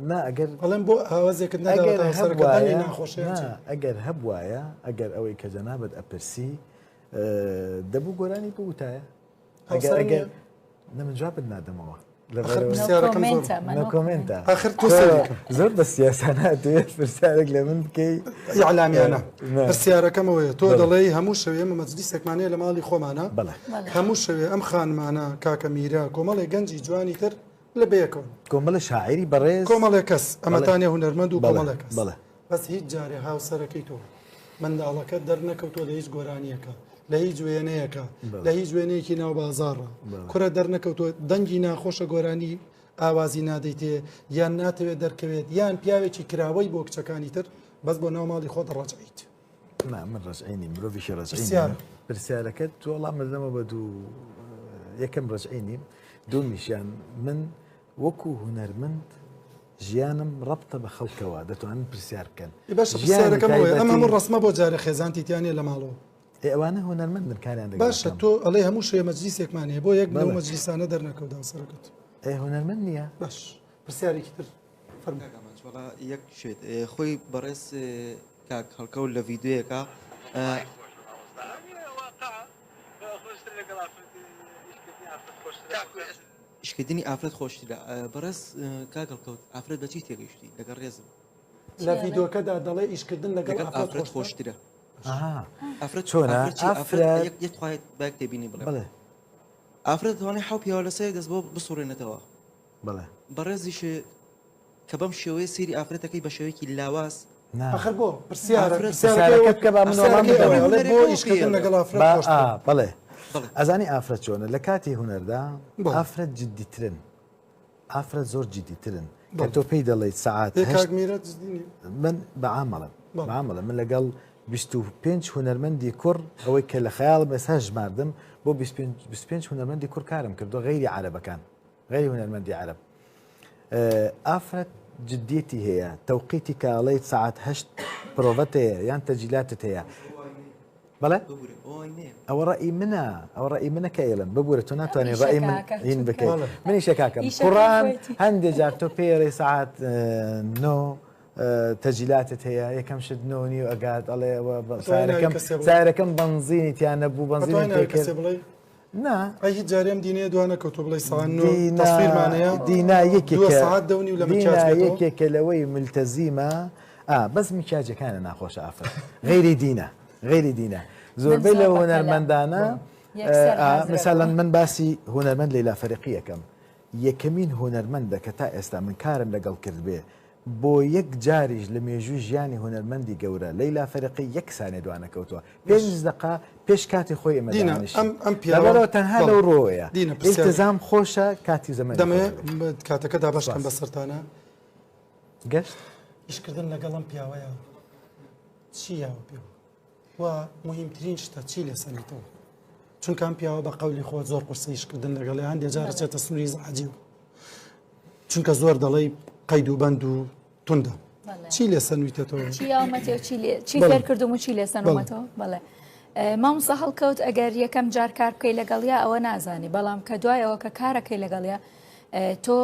S2: نا ئەگەر
S1: ئەڵێم بۆ ئاوازێکت
S2: ئەگەر
S1: نەداوەتە هاوسەرەکەت دەنگی
S2: هەبوایە
S1: ناخۆشە یان
S2: نا
S1: چی؟
S2: ئەگەر هەبوایە ئەگەر ئەوەی کە جەنابت ئەپرسی دەبوو گۆرانی بوتایە ئەگەر
S1: هاوسەر
S2: ئەگەر
S1: نییە؟
S2: نە من جوابت نادەمەوە
S1: ئەخر
S2: لەبەرەوە
S1: پرسیارەکەم زۆر
S3: نۆ کۆمێنتە مە
S2: نۆ
S3: نۆ
S2: کۆمێنتە
S1: ئەخر تۆ
S2: تۆ
S1: سەیری کە
S2: زۆر بە سیاسانە ئەتەوێت پرسیارێک لە من بکەی
S1: ئیعلامیانە
S2: نا.
S1: پرسیارەکەم ئەوەیە تۆ
S2: بەڵێ.
S1: دەڵێی هەموو شەوێ ئێمە مەجلیسێکمان هەیە لە ماڵی خۆمانە
S2: بەڵێ.
S3: بەڵێ.
S1: هەموو شەوێ ئەم خانمانە کاکە میرە کۆمەڵێ گەنجی جوانی تر لە بەیەکەوەن
S2: کۆمەڵێ شاعیری بەڕێز
S1: کۆمەڵێ کەس
S2: بەڵێ.
S1: ئەمەتانێ هونەرمەند و
S2: بەڵێ.
S1: کۆمەڵێ کەس
S2: بەڵێ.
S1: بەس هیچ جارێ هاوسەرەکەی تۆ منداڵەکەت دەرنەکەوتووە لە هیچ گۆرانییەکە لە هیچ وێنەیەکە لە هیچ وێنەیەکی ناو بازاڕە کورە دەرنەکەوتووە دەنگی ناخۆشە گۆرانی ئاوازی نادەیتێ یان ناتەوێت دەرکەوێت یان پیاوێکی کراوەی بۆ کچەکانی تر بەس بۆ ناو ماڵی خۆت ڕەجعیت.
S2: نا من ڕەجعی نیم مرۆڤێکی ڕەجعی نیم.
S1: پرسیارە.
S2: پرسیارەکەت وەڵام دەدەمەوە بە دوو یەکەم ڕەجعی نیم دوومیشیان من وەکو هونەرمەند ژیانم ڕەبتە بە خەڵکەوە دەتوانن پرسیار بکەن.
S1: ئێ باشە
S2: ژیانی
S1: پرسیارەکەم ئەوەیە ئەم
S2: تایبەتی
S1: هەموو ڕەسمە بۆ جارێ خێزانتی تیا نیە لە ماڵەوە؟
S2: ئێ ئەوانە هونەرمەندن کاریان لەگەڵ
S1: باشە
S2: دەکەم.
S1: تۆ ئەڵێ هەموو شەوێ مەجلیسێکمان هەیە بۆ یەک لەو
S2: بەڵێ.
S1: مەجلیسانە دەرنەکەوت هاوسەرەکەت؟
S2: ئێ هونەرمەند نییە.
S1: باش پرسیارێکی تر فەرموو.
S5: کاک ئامانج وەڵا یەک شت خۆی بەڕێز کاک هەڵکەوت لە ڤیدیۆیەکا ئیشکردنی ئافرەت خۆشترە بەڕێز کاک هەڵکەوت ئافرەت بەچی تێگەیشتی لەگەڵ ڕێزم
S1: لە ڤیدۆکەدا دەڵێ ئیشکردن لەگەڵ
S5: لەگەڵ
S1: ئافرەت
S5: ئافرەت
S1: خۆشترە
S5: خۆشترە
S2: ئەها
S5: ئافرەت
S2: چۆنە
S5: ئافرەت چی ئافرەت
S2: ئافرەت
S5: یەک یەک خوایە با یەک تێبینی بڵێم
S2: بەڵێ
S5: ئافرەت دەتوانێت حەو پیاوە لەسەر یەک دەست بۆ بسوڕێنێتەوە
S2: بەڵێ
S5: بەڕێزیش کە بەم شێوەیە سەیری ئافرەتەکەی بە شێوەیەکی لاواز
S2: نا
S1: ئەخر بۆ پرسیارە
S5: ئافرەت
S1: پرسیارەکەی
S2: پرسیارەکە بکە با من وەڵام
S1: پرسیارەکەی
S2: بدەمەوە
S1: ئەوەیە ئەڵێ بۆ
S5: هونەرەکەوە
S1: ئیشکردن
S5: پێیەوە.
S1: لەگەڵ ئافرەت
S2: با
S1: خۆشترە
S2: ئا بەڵێ. ئەزانی ئافرەت چۆنە لە کاتی هونەردا ئافرەت جدیترن ئافرەت زۆر جدیترن کە تۆ پێی دەڵێیت سەعات هەشت من بە عام ئەڵێم بە عام ئەڵێم من لەگەڵ 25 هونەرمەندی کوڕ ئەوەی کە لە خەیاڵم ئێستا ژماردم بۆ 25 هونەرمەندی کوڕ کارم کردو غەیری عەرەبەکان غەیری هونەرمەندی عەرەب ئافرەت جدیەتی هەیە تەوقیتی کە ئەڵێیت سەعات هەشت پرۆڤەت هەیە یان تەجیلاتت هەیە بەڵێ ئەوە ڕەئی منە ئەوە ڕەئی منە کە ئێڵم ببوورە تۆ ناتوانانی ڕەئی من هین بکەیت منی شەکاکەم کوڕان هەندێ جار تۆ پێڵێ سەعات نۆ تەجیلاتت هەیە یەکەم شت نۆ نیو ئەگات ئەڵێ سارەکەم سارەکەم بەنزینی تیا نەبوو بەنزینی پێکرد
S1: نا. ئەی هیچ جارێ ئەم دینەیە دوا نەکەوتووە بڵێی سەعات نۆ تەسویرمان هەیە
S2: دینا یەکێکە
S1: دووە سەعات دە و نیو لە
S2: دینا
S1: مکیاج بێتەوە؟
S2: یەکێکە لەوەی ملتەزیمە ئا بەس مکیاجەکانە ناخۆشە ئافرەت غەیری دینە غەیری دینە
S3: من
S2: زۆربەی
S3: زۆر
S2: لە
S3: بەپەلەم
S2: هونەرمەندانە
S3: یەکسەر
S2: ئا
S3: حازرە
S2: مثلا
S3: بووم.
S2: من باسی هونەرمەند لەیلا فەریقی ئەکەم یەکەمین هونەرمەندە کە تا ئێستا من کارم لەگەڵ کردبێ بۆ یەک جاریش لە مێژووی ژیانی هونەرمەندی گەورە لەیلا فەرقی یەک سانیە دوانەکەوتووە پێنج دەقە پێش کاتی خۆی ئێمە
S1: دینا
S2: دانیشین
S1: ئەم ئەم پیاوە
S2: لەبەرئەوە تەنها
S1: بەڵێ
S2: لەو ڕووەوەیە
S1: دینا پرسیارێک
S2: ئیلتزام خۆشە کاتی و زەمەنی خۆی
S1: دەمەوێ
S2: هەبێت
S1: کاتەکە دابەش کەم
S2: سپاس.
S1: بەسەرتانە
S2: گەشت
S1: ئیشکردن لەگەڵ ئەم پیاوەیە چی یاوە پێوە و موهیمترین شتە چی لێ سەنیتەوە؟ چونکە ئەم پیاوە بە قەولی خۆت زۆر قورسە ئیشکردن لەگەڵی هەندێ جار ئەچێتە سنووری ئیزعاجی و چونکە زۆر دەڵێی قەید و بەند و توندە چی لێ سەنویتەتەوە؟
S3: چی یاومەتێ و چی لێ چی
S1: بەڵێ.
S3: فێر کردوم و چی لێ
S1: بەڵێ.
S3: سەنومەتەوە؟ بەڵێ مامۆستا هەڵکەوت ئەگەر یەکەم جار کار بکەی لەگەڵیا ئەوە نازانی بەڵام کە دوایەوە کە کارەکەی لەگەڵیا تۆ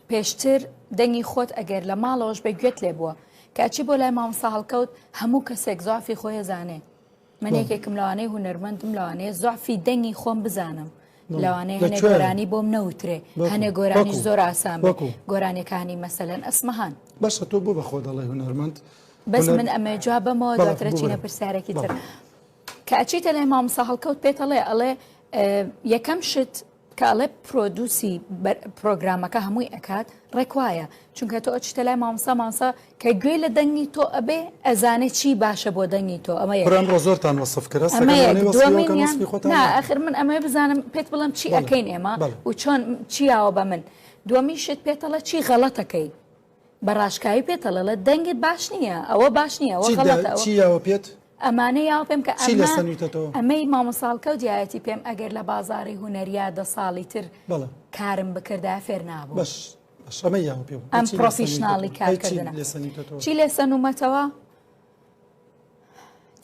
S3: پێشتر دەنگی خۆت ئەگەر لە ماڵەوەش بێ گوێت لێ بووە کە ئەچی بۆ لای مامۆستا هەڵکەوت هەموو کەسێک زۆعفی خۆی ئەزانێ من یەکێکم لەوانەیە هونەرمەندم لەوانەیە زۆعفی دەنگی خۆم بزانم لەوانەیە هەنێ گۆرانی بۆم نەوترێ هەنێ گۆرانی زۆر ئاسان بێ گۆرانیەکانی مەسەلەن ئەسمەهان
S1: باشە تۆ بۆ بە خۆ دەڵێ هونەرمەند
S3: بەس من ئەمێ جوابەمەوە دواترە چینە پرسیارێکی تر کە ئەچیتە لای مامۆستا هەڵکەوت پێتەڵێ ئەڵێ یەکەم شت کە ئەڵێ produce ی پرۆگرامەکە هەمووی ئەکات ڕێک وایە چونکە تۆ ئەچیتە لای مامۆستا مامۆستا کە گوێی لە دەنگی تۆ ئەبێ ئەزانێ چی باشە بۆ دەنگی تۆ ئەمە یەک
S1: کورە ئەمڕۆ زۆرتان وەسف کرد هەست
S3: ئەمە
S1: دەکەم
S3: یەک
S1: وانەی وەسفی ئەوکەن
S3: دووەمینیان
S1: وەسفی خۆتان
S3: نا
S1: ناکەن.
S3: ئەخر من ئەمەوێ بزانم پێت بڵێم چی
S1: بەڵێ
S3: ئەکەین ئێمە
S1: بەڵێ.
S3: و چۆن چی یاوە بە من دووەمین شت پێتەڵێ چی غەڵەتەکەی بە ڕاشکاوی پێت ئەڵێ دەنگت باش نییە ئەوە باش نییە ئەوە
S1: چی دا
S3: غەڵەتە ئەوە
S1: چی یاوە پێت؟
S3: ئەمانە یاوە پێم کە
S1: چی لێ
S3: ئەمە
S1: سەنویتەتەوە؟
S3: ئەمەی مامۆستا هەڵکەوت یایەتی پێم ئەگەر لە بازاڕی هونەریا دە ساڵی تر
S1: بەڵێ
S3: کارم بکردایە فێر نابووم.
S1: باش باش ئەمەی یاوە پێم
S3: ئەم
S1: چی لێ
S3: پرۆفیشناڵی
S1: سەنویتەتەوە؟ ئەی چی
S3: کارکردنە
S1: لێ سەنویتەتەوە؟
S3: چی لێ سەنوومەتەوە؟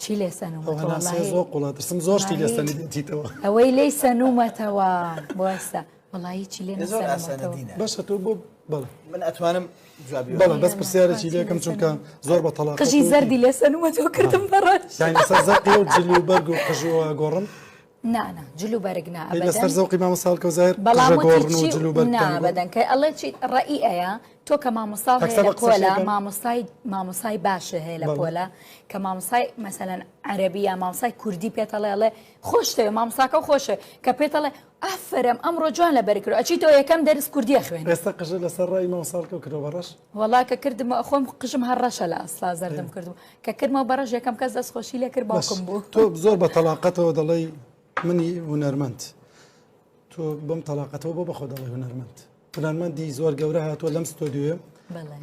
S3: چی لێ
S1: ئەو
S3: سەنوومەتەوە
S1: هەناسەیە
S3: وەڵاهی
S1: زۆر قوڵە ترسم زۆر شتی لێ
S3: وەڵاهی
S1: سەنیتەوە.
S3: ئەوەی لێی سەنوومەتەوە بۆ ئێستا وەڵاهی چی لێ
S4: زۆر ئاسانە
S3: نەسەنوومەتەوە.
S4: دینە
S1: باشە تۆ بۆ بەڵێ
S4: من ئەتوانم جوابی
S1: بەڵێ بەس پرسیارێکی لێکەم چونکە زۆر بە تەڵاقەت
S3: قژی
S1: و
S3: زەردی لێ سەنوومەتەوە کردم بە ڕەش.
S1: یانی لەسەر زەقی و جل و بەرگ و قژ و گۆڕن
S3: نا نا جل و بەرگ نا
S1: ئەی لەسەر
S3: ئەبەدەن
S1: زەوقی مامۆستا هەڵکەوت زاهیر
S3: بەڵام
S1: قژە
S3: وتی
S1: گۆڕن و
S3: چی
S1: جل و بەرگتان
S3: نا
S1: گۆڕن
S3: ئەبەدەن کە ئەڵێ چی ڕەئی ئەیا تۆ کە مامۆستا هەیە
S1: تەکسە
S3: لە
S1: بە قسەشی
S3: پۆلە
S1: ئەکەم
S3: مامۆستای مامۆستای باشە هەیە لە
S1: بەڵێ
S3: پۆلە کە مامۆستای مەسەلەن عەرەبی یا مامۆستای کوردی پێتەڵێ ئەڵێ خۆشتەوێ مامۆستاکە خۆشە کە پێتەڵێ ئافەرم ئەمڕۆ جوان لەبەری کردوە ئەچی تۆ یەکەم دەرس کوردی ئەخوێنی.
S1: ئێستا قژت لەسەر ڕای مامۆستا هەڵکەوت کردوە بە ڕەش؟
S3: وەڵا کە کردمەوە خۆم قژم هەر ڕەشە لە ئەسڵا زەردم کردبوو کە کردمەوە بە ڕەش یەکەم کەس دەست خۆشی لێ کرد
S1: باش
S3: باوکم بوو.
S1: تۆ زۆر بە تەڵاقەتەوە دەڵێی منی هونەرمەند تۆ بەم تەڵاقەتەوە بۆ بەخۆ دەڵێی هونەرمەند؟ هونەرمەندی زۆر گەورە هاتووە لەم ستۆدیۆیە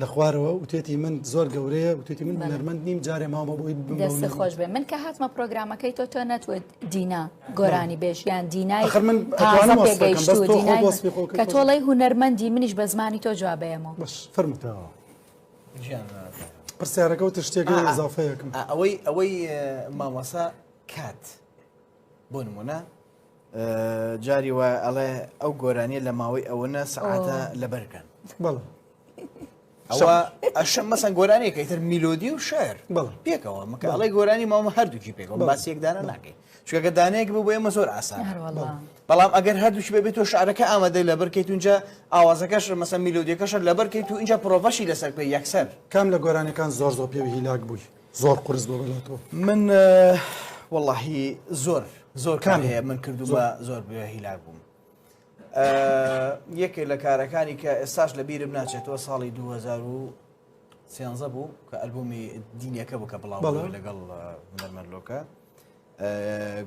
S1: لە خوارەوە وتێتی من زۆر گەورەیە وتێتی من هونەرمەند نیم جارێ ماوە بۆی
S3: دەست خۆش بێ من کە هاتمە پرۆگرامەکەی تۆ تۆ نەتوت دینا گۆرانی بێژیان دینای
S1: من
S3: تازە پێگەیشتوو دینای کە تۆڵەی هونەرمەندی منیش بە زمانی تۆ جوابەیەمەوە
S1: بەش فەرموو پرسیارەکە و شتێک ئیزافەیەکم
S4: ئەوەی ئەوەی مامۆسا کات بۆ نمونە جاری وایە ئەڵێ ئەو گۆرانیە لە ماوەی ئەوەنە سەعاتە لەبەرکەن
S1: بەڵێ
S4: ئەوە ئەشەم مەسەن گۆرانیەکە ئیتر میلۆدی و شعر
S1: بەڵێ
S4: پێکەوە مەکە ئەڵێ گۆرانی ماوە هەردووکی پێکەوە باسی یەک دانە ناکەین چونکە دانەیەک بوو بۆ ئێمە زۆر ئاسان بەڵام ئەگەر هەردووکی بێت تۆ شعرەکە ئامادەی لەبەرکەیت اونجا ئاوازەکەش مەسەن میلۆدیەکەش لەبەرکەیت و اینجا پرۆڤەشی لەسەر بکەی یەکسەر
S1: کام لە گۆرانیەکان زۆر زۆر پێوی هیلاک بووی زۆر قورس بۆ بەلاتەوە؟
S4: من وەڵاهی زۆر زۆر کار هەیە من کردوومە زۆر هیلاک بووم یەکێک لە کارەکانی کە ئێستاش لە بیرم ناچێتەوە ساڵی 2013 بوو کە ئەلبومی دینیەکە بوو کە بڵاو لەگەڵ هونەرمەند لۆکە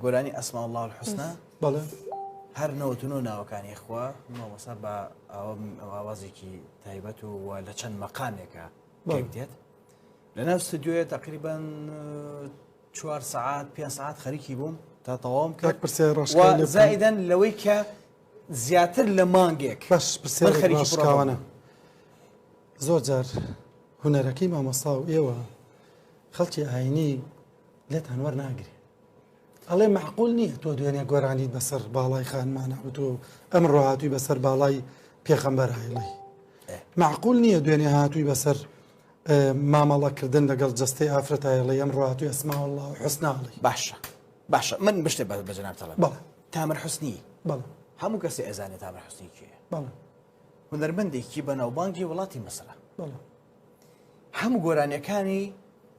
S4: گۆرانی ئەسما الله الحسنى.
S1: بەڵێ.
S4: هەر 99 ناوەکانی خوا مامۆستا بە ئاوازێکی تایبەت و لە چەند مەقامێکە پێک دێت لە ناو ستودیۆیە تقریبان چوار سەعات پێ سەعات خەریکی بووم تا تەواوم
S1: کرد پرسیار ڕاشکاوانە
S4: زائیدەن لەوەی کە زیاتر لە مانگێک
S1: باش پرسیار خەریکی ڕاشکاوانە زۆر جار هونەرەکەی مامۆستا و ئێوە خەڵکی ئاینی لێتان وەرناگرێ ئەڵێ مەعقول نییە تۆ دوێنێ گۆرانیت بەسەر باڵای خانمانە وتووە و ئەمڕۆ هاتووی بەسەر باڵای پێخەمبەر هەیڵی معقول نییە دوێنێ هاتووی بەسەر مامەڵەکردن لەگەڵ جستەی ئافرەت هەیڵی ئەمڕۆ هاتووی ئەسما الله حسناڵی
S4: باشە باشە من بشتێ بە جەناب تەڵێم
S1: بەڵێ
S4: تامر حوسنی
S1: بەڵێ
S4: هەموو کەسێ ئەزانێ تامر حوسنی کێیە
S1: بەڵێ
S4: هونەرمەندێکی بەناوبانگی وڵاتی میسرە
S1: بەڵێ
S4: هەموو گۆرانیەکانی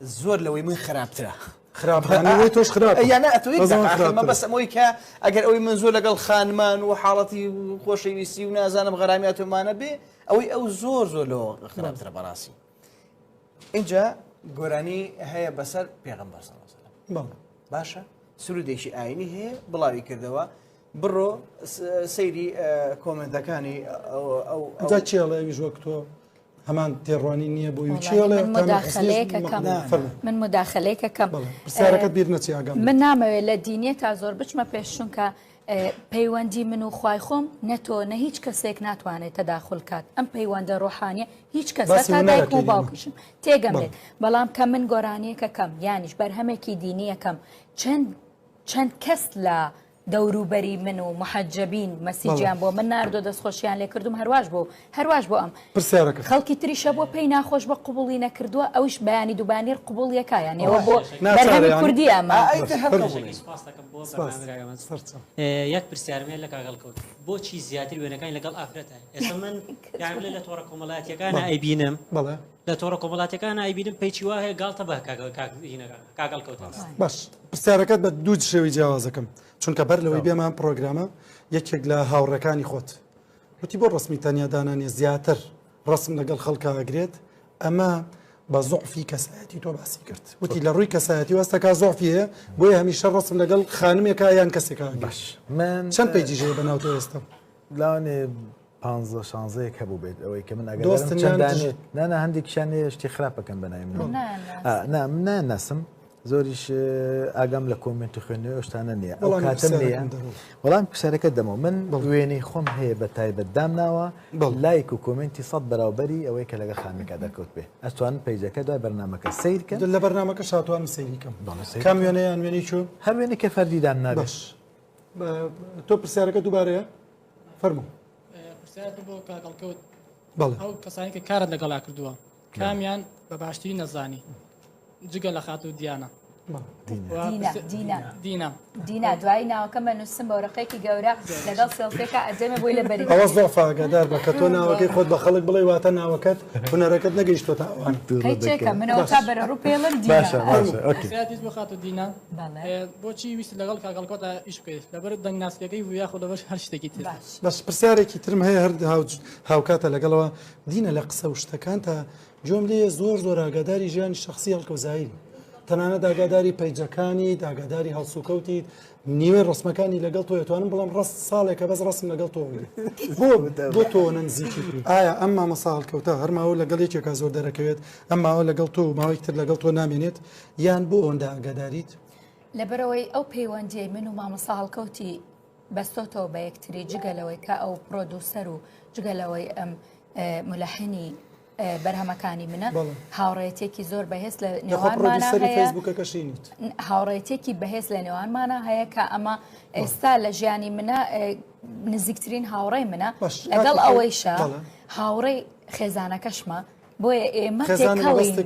S4: زۆر لەوەی من خراپترە.
S1: خراپ یانی ئەوەی تۆش خراپە.
S4: یان نا ئەتۆ یەک دەقە ئاخر مەبەستم ئەوەی کە ئەگەر ئەوەی من زۆر لەگەڵ خانمان و حاڵەتی خۆشەویستی و نازانم غەرامیات و مانە بێ ئەوەی ئەو زۆر زۆر لەوە خراپترە بەڕاستی. ئینجا گۆرانی هەیە بەسەر پێغەمبەر صلی الله علیه و سلم. باشە سرودێکی ئاینی هەیە بڵاوی کردەوە بڕۆ سەیری کۆمنتەکانی ئەو
S1: جا چێڵێ ئەویش وەک تۆ هەمان تێڕوانین نییە بۆی و چێڵێ
S3: من مداخلەیەکەکەم من مداخلەیەکەکەم
S1: پرسیارەکەت بیر نەچی ئاگام
S3: من نامەوێت لە دینیە تا زۆر بچمە پێش چونکە پەیوەندی من و خوای خۆم نە تۆ نە هیچ کەسێک ناتوانێت تەداخل کات ئەم پەیوەندە ڕۆحانیە هیچ کەس تا دایک و باوکیشم تێگەم لێت بەڵام کە من گۆرانیەکەکەم یانیش بەرهەمێکی دینیەکەم چەند چەند کەس لە دەوروبەری من و محەجەبین مەسیجیان بۆ من ناردوە دەستخۆشیان لێ کردوم هەرواش بۆ هەرواش بۆ ئەم
S1: پرسیارەکە
S3: خەڵکی تریشە بۆ پێی ناخۆش بە قبوڵی نەکردووە ئەوش بەیانی دووبانیر قبوڵیەکە یان ئێوە بۆ بەرهەمی کوردی ئەمە
S11: یەک پرسیارم هەیە لە کاک هەڵکەوت بۆچی زیاتر وێنەکانی لەگەڵ ئافرەتە ئێستا من یان بڵێ لە تۆڕە کۆمەڵایەتیەکان ئەیبینم
S1: بەڵێ
S11: لە تۆڕە کۆمەڵاتیەکان ئەیبینم پەیچی وا هەیە گاڵتە بە کاک کاک کاک هەڵکەوت
S1: باش پرسیارەکەت بە دوو شێوەی جیاوازەکەم چونکە بەر لەوەی بێمە ئەم پرۆگرامە یەکێک لە هاوڕێکانی خۆت وتی بۆ ڕسمی تەنیا دانانێ زیاتر ڕسم لەگەڵ خەڵکا ئەگرێت ئەمە بە زۆفی کەسایەتی تۆ باسی کرد وتی لە ڕووی کەسایەتی وەستەکە زۆفی هەیە بۆیە هەمیشە ڕسم لەگەڵ خانمێکە یان کەسێکا
S2: باش من
S1: چەند page ی هەیە بە ناو تۆ ئێستا
S2: لاوانێ پانزە شانزەیەک هەبوو بێت ئەوەی کە من ئەگەر چەندانێ نانا هەندێکیان هەیە شتی خراپەکەن بە ناوی منەوە نا من ناناسم زۆریش ئاگام لە comment و خوێندنەوەی شتانە نییە ئەو کاتم نییە وەڵام پرسیارەکە دەمەوە من وێنەی خۆم هەیە بە تایبەت دامناوە لایک و comment ی سەد بەراوبەری ئەوەی کە لەگە خانمێکا دەرکەوت بێ ئەتوانن page ەکە دوای بەرنامەکە سەیر کەن
S1: لە بەرنامەکە شاتوانم سەیری کەم کام وێنەیان وێنەی چۆن
S2: هەر وێنەی کە فەردی دامنابێ
S1: باش تۆ پرسیارەکە دووبارەیە فەرموو.
S12: پرسیارێکم بۆ کاک هەڵکەوت
S1: بەڵێ.
S12: ئەو کەسانی کە کارت لەگەڵا کردووە کامیان بە باشترین نەزانی جگە لە خاتوو دیانە
S3: دینا دینا
S12: دینا
S3: دینا دوایی ناوەکە مەنووسم بە وەرەقەیەکی گەورە لەگەڵ سێڵفێکا ئەدەمێ بۆی لە بەری
S1: ئەوە زۆر ئاگادار بە کە تۆ ناوەکەی خۆت بە خەڵک بڵێ واتە ناوەکەت هونەرەکەت نەگەیشتۆتە ئەوان
S3: قەیچێکە منەوە تا بەرە ڕوو پێڵم دینا
S2: باشە باشە okay
S12: پرسیارێکیش بۆ خاتوو دینا
S3: بەڵێ
S12: بۆچی ویست لەگەڵ کاک هەڵکەوتا ئیش بکەیت لەبەر دەنگ ناسکەکەی بوو یاخود لەبەر هەر شتێکی تر
S3: باش
S1: بەس پرسیارێکی ترم هەیە هەر هاوکاتە لەگەڵەوە دینە لە قسە و شتەکانتا گوێم لێیە زۆر زۆر ئاگاداری ژیانی شەخسی هەڵکەوت زاهیری تەنانەت ئاگاداری page ەکانیت ئاگاداری هەڵسوکەوتیت نیوەی ڕسمەکانی لەگەڵ تۆ توانم بڵم ڕست ساڵێکە بەس ڕسم لەگەڵ تۆ بۆ بۆ تۆ نزیکی ئایا ئەم مامۆستا هەڵکەوتە هەر ماوە لەگەڵ یەکێکا زۆر دەرەکەوێت ئەم ماوە لەگەڵ تۆ و ماوەیەک تر لەگەڵ تۆ نامێنێت یان بۆ ئەوەندە ئاگاداریت؟
S3: لەبەرئەوەی ئەو پەیوەندیەی من و مامۆستا هەڵکەوتی بەستۆتەوە بە یەکتری جگە لەوەی کە ئەو پرۆدوسەر و جگە لەوەی ئەم ملحنی بەرهەمەکانی منە هاوڕێتێکی زۆر بەهێز لە نێوانمانە هەیە هاوڕێتێکی بەهێز لە نێوانمانە هەیە کە ئەمە ئێستا لە ژیانی منە نزیکترین هاوڕێی منە لەگەڵ ئەوەیشە هاوڕێی خێزانەکەشمە بۆیە ئێمە
S1: خێزان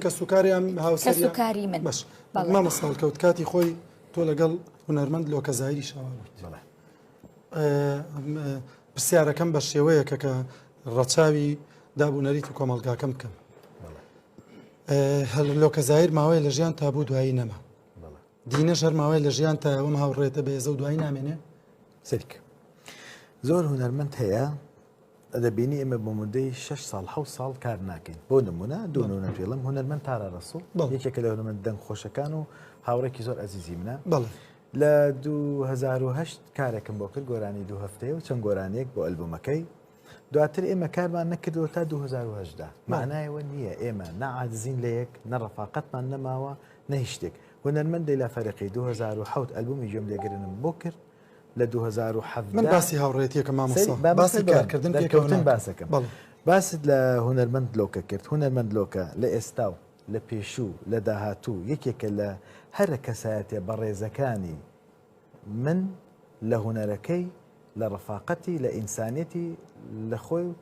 S1: کەسوکاریان
S3: هاوسەرکاری من
S1: بەش مامۆستا هەڵکەوت کاتی خۆی تۆ لەگەڵ هونەرمەند لۆکە زاهیری شاوا بوویت پرسیارەکەم بە شێوەیەکە کە ڕەچاوی داب و نەریت و کۆمەڵگاکەم بکەم لۆکە زاهیر ماوەیە لە ژیان تابوو دوایی نەما دینەش هەر ماوەیە لە ژیان تا ئەوم هاوڕێتە بەێزە و دوایی نامێنێ
S2: سرک زۆر هونەرمەند هەیە دەبینی ئێمە بۆ مدەی 6 ساڵ حەوت ساڵ کار ناکەین بۆ نمونە دوو نمونە پێڵم هونەرمەند تارا ڕەسوڵ یەکێکە لە هونەرمەند دەنگ خۆشەکان و هاوڕێکی زۆر ئەزیزی منە
S1: بەڵێ.
S2: لە 2008 کارێکم بۆ کرد گۆرانی دوو هەفتەیە و چەند گۆرانیەک بۆ ئەلبومەکەی دواتر ئێمە کارمان نەکردەوە تا 2018 معنایەوە نییە ئێمە نەعادزین لە یەک نە ڕەفاقەتمان نەماوە نە هیچ شتێک هونەرمەند لەیلا فەرقی 2007 ئەلبومی گوێم لێگرنم بۆ کرد لە 2017
S1: من باسی هاوڕێتیەکە مامۆستا باسی کارکردن
S2: پێکەوتن باسەکەم باست لە هونەرمەند لۆکە کرد هونەرمەند لۆکە لە ئێستا و لە پێشوو لە داهاتوو یەکێکە لە هەرە کەسایەتیە بەڕێزەکانی من لە هونەرەکەی لە ڕەفاقەتی لە ئینسانیەتی لە خۆی و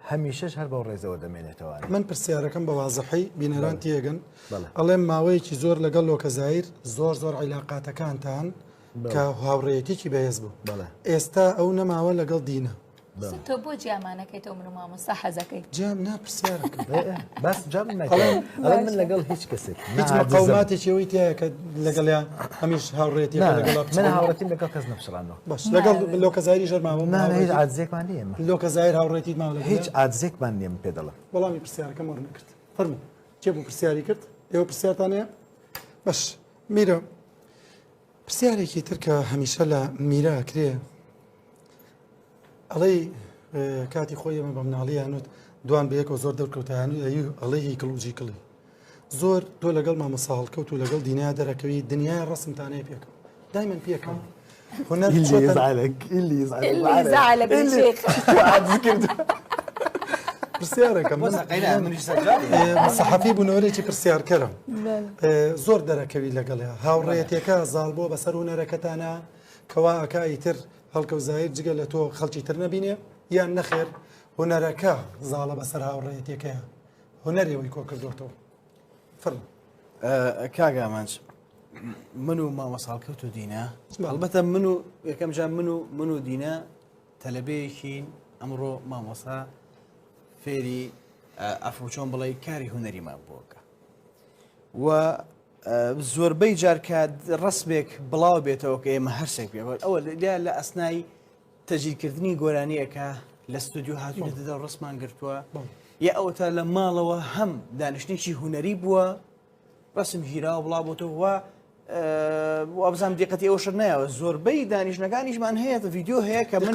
S2: هەمیشەش هەر بەو ڕێزەوە دەمێنێتەوە.
S1: من پرسیارەکەم بە وازحی بینەران تێگەن ئەڵێم ماوەیەکی زۆر لەگەڵ لۆکە زاهیر زۆر زۆر عیلاقاتەکانتان کە هاوڕێیەتیکی بەهێز بوو ئێستا ئەو نەماوە لەگەڵ دینە
S3: تۆ بۆ جیامانەکەیتەوە من و مامۆستا حەزەکەی
S1: جیام نا پرسیارەکەم
S2: باس جام ناکەم من لەگەڵ هیچ کەسێک
S1: هیچ مقاوماتێکی ئەوەی تایە کە لەگەڵیان هەمیش هاوڕێتی لەگەڵ
S2: من هاوڕێتیم لەگەڵ کەس نەپچڕانەوە
S1: باش لەگەڵ لۆکە زاهیری ژەرماوە
S2: نا هیچ عاجزێکمان نییە
S1: لۆکە زاهیر هاوڕێتیت ماوە لەگەڵ
S2: هیچ عاجزێکمان نییە من پێ دەڵێم
S1: وەڵامی پرسیارەکەم وەرنەگرت فەرموو کێ بوو پرسیاری کرد ئێوە پرسیارتان هەیە باش میرە پرسیارێکی تر کە هەمیشە لە میرە ئەکرێ ئەڵێی کاتی خۆی ئێمە بە مناڵیان وت دوان بە یەکەوە زۆر دەرکەوتیان ئەڵێ هیکڵ و جیکڵی زۆر تۆ لەگەڵ مامۆستا هەڵکەوت و لەگەڵ دینیا دەرەکەوی دنیای ڕسمتانەیە پێکەوە دایمەن پێکەوە
S2: هونەر اللي يزعلك اللي يزعلك
S3: اللي يزعلك يا شيخ
S1: پرسیارەکەم سەحەفی بوونەوەرێکی پرسیارکەرم زۆر دەرەکەوی لەگەڵیا هاوڕێیەتەکە زاڵ بووە بەسەر هونەرەکەتانە کەوا ئەکا ئیتر هەڵکەوت زاهیر جگە لە تۆ خەڵکی تر نەبینێ یان نەخێر هونەرەکە زاڵە بەسەر هاوڕێیەتیەکەیا هونەر ئێوەی کۆ کردۆتەوە فەرموو.
S4: کاک ئامانج من و مامۆستا هەڵکەوت و دینا هەڵبەتە من و یەکەم جار من و من و دینا تەلەبەیەکین ئەمڕۆ مامۆستا فێری ئەفو چۆن بڵێ کاری هونەریمان بووەکە و زۆربەی جار کە ڕەسمێک بڵاو بێتەوە کە ئێمە هەرسێک پێ ئەوە لە ئەسنای تەجیلکردنی گۆرانیەکە لە ستودیو هاتوونەتە دەر ڕسمان گرتووە یا ئەوەتا لە ماڵەوە هەم دانیشتێکی هونەری بووە ڕسم گیراوە بڵاو بۆتەوە وابزانام دیقەتی ئەوە شت نایەوە زۆربەی دانیشتنەکانیشمان هەیە ڤیدیۆ هەیە کە من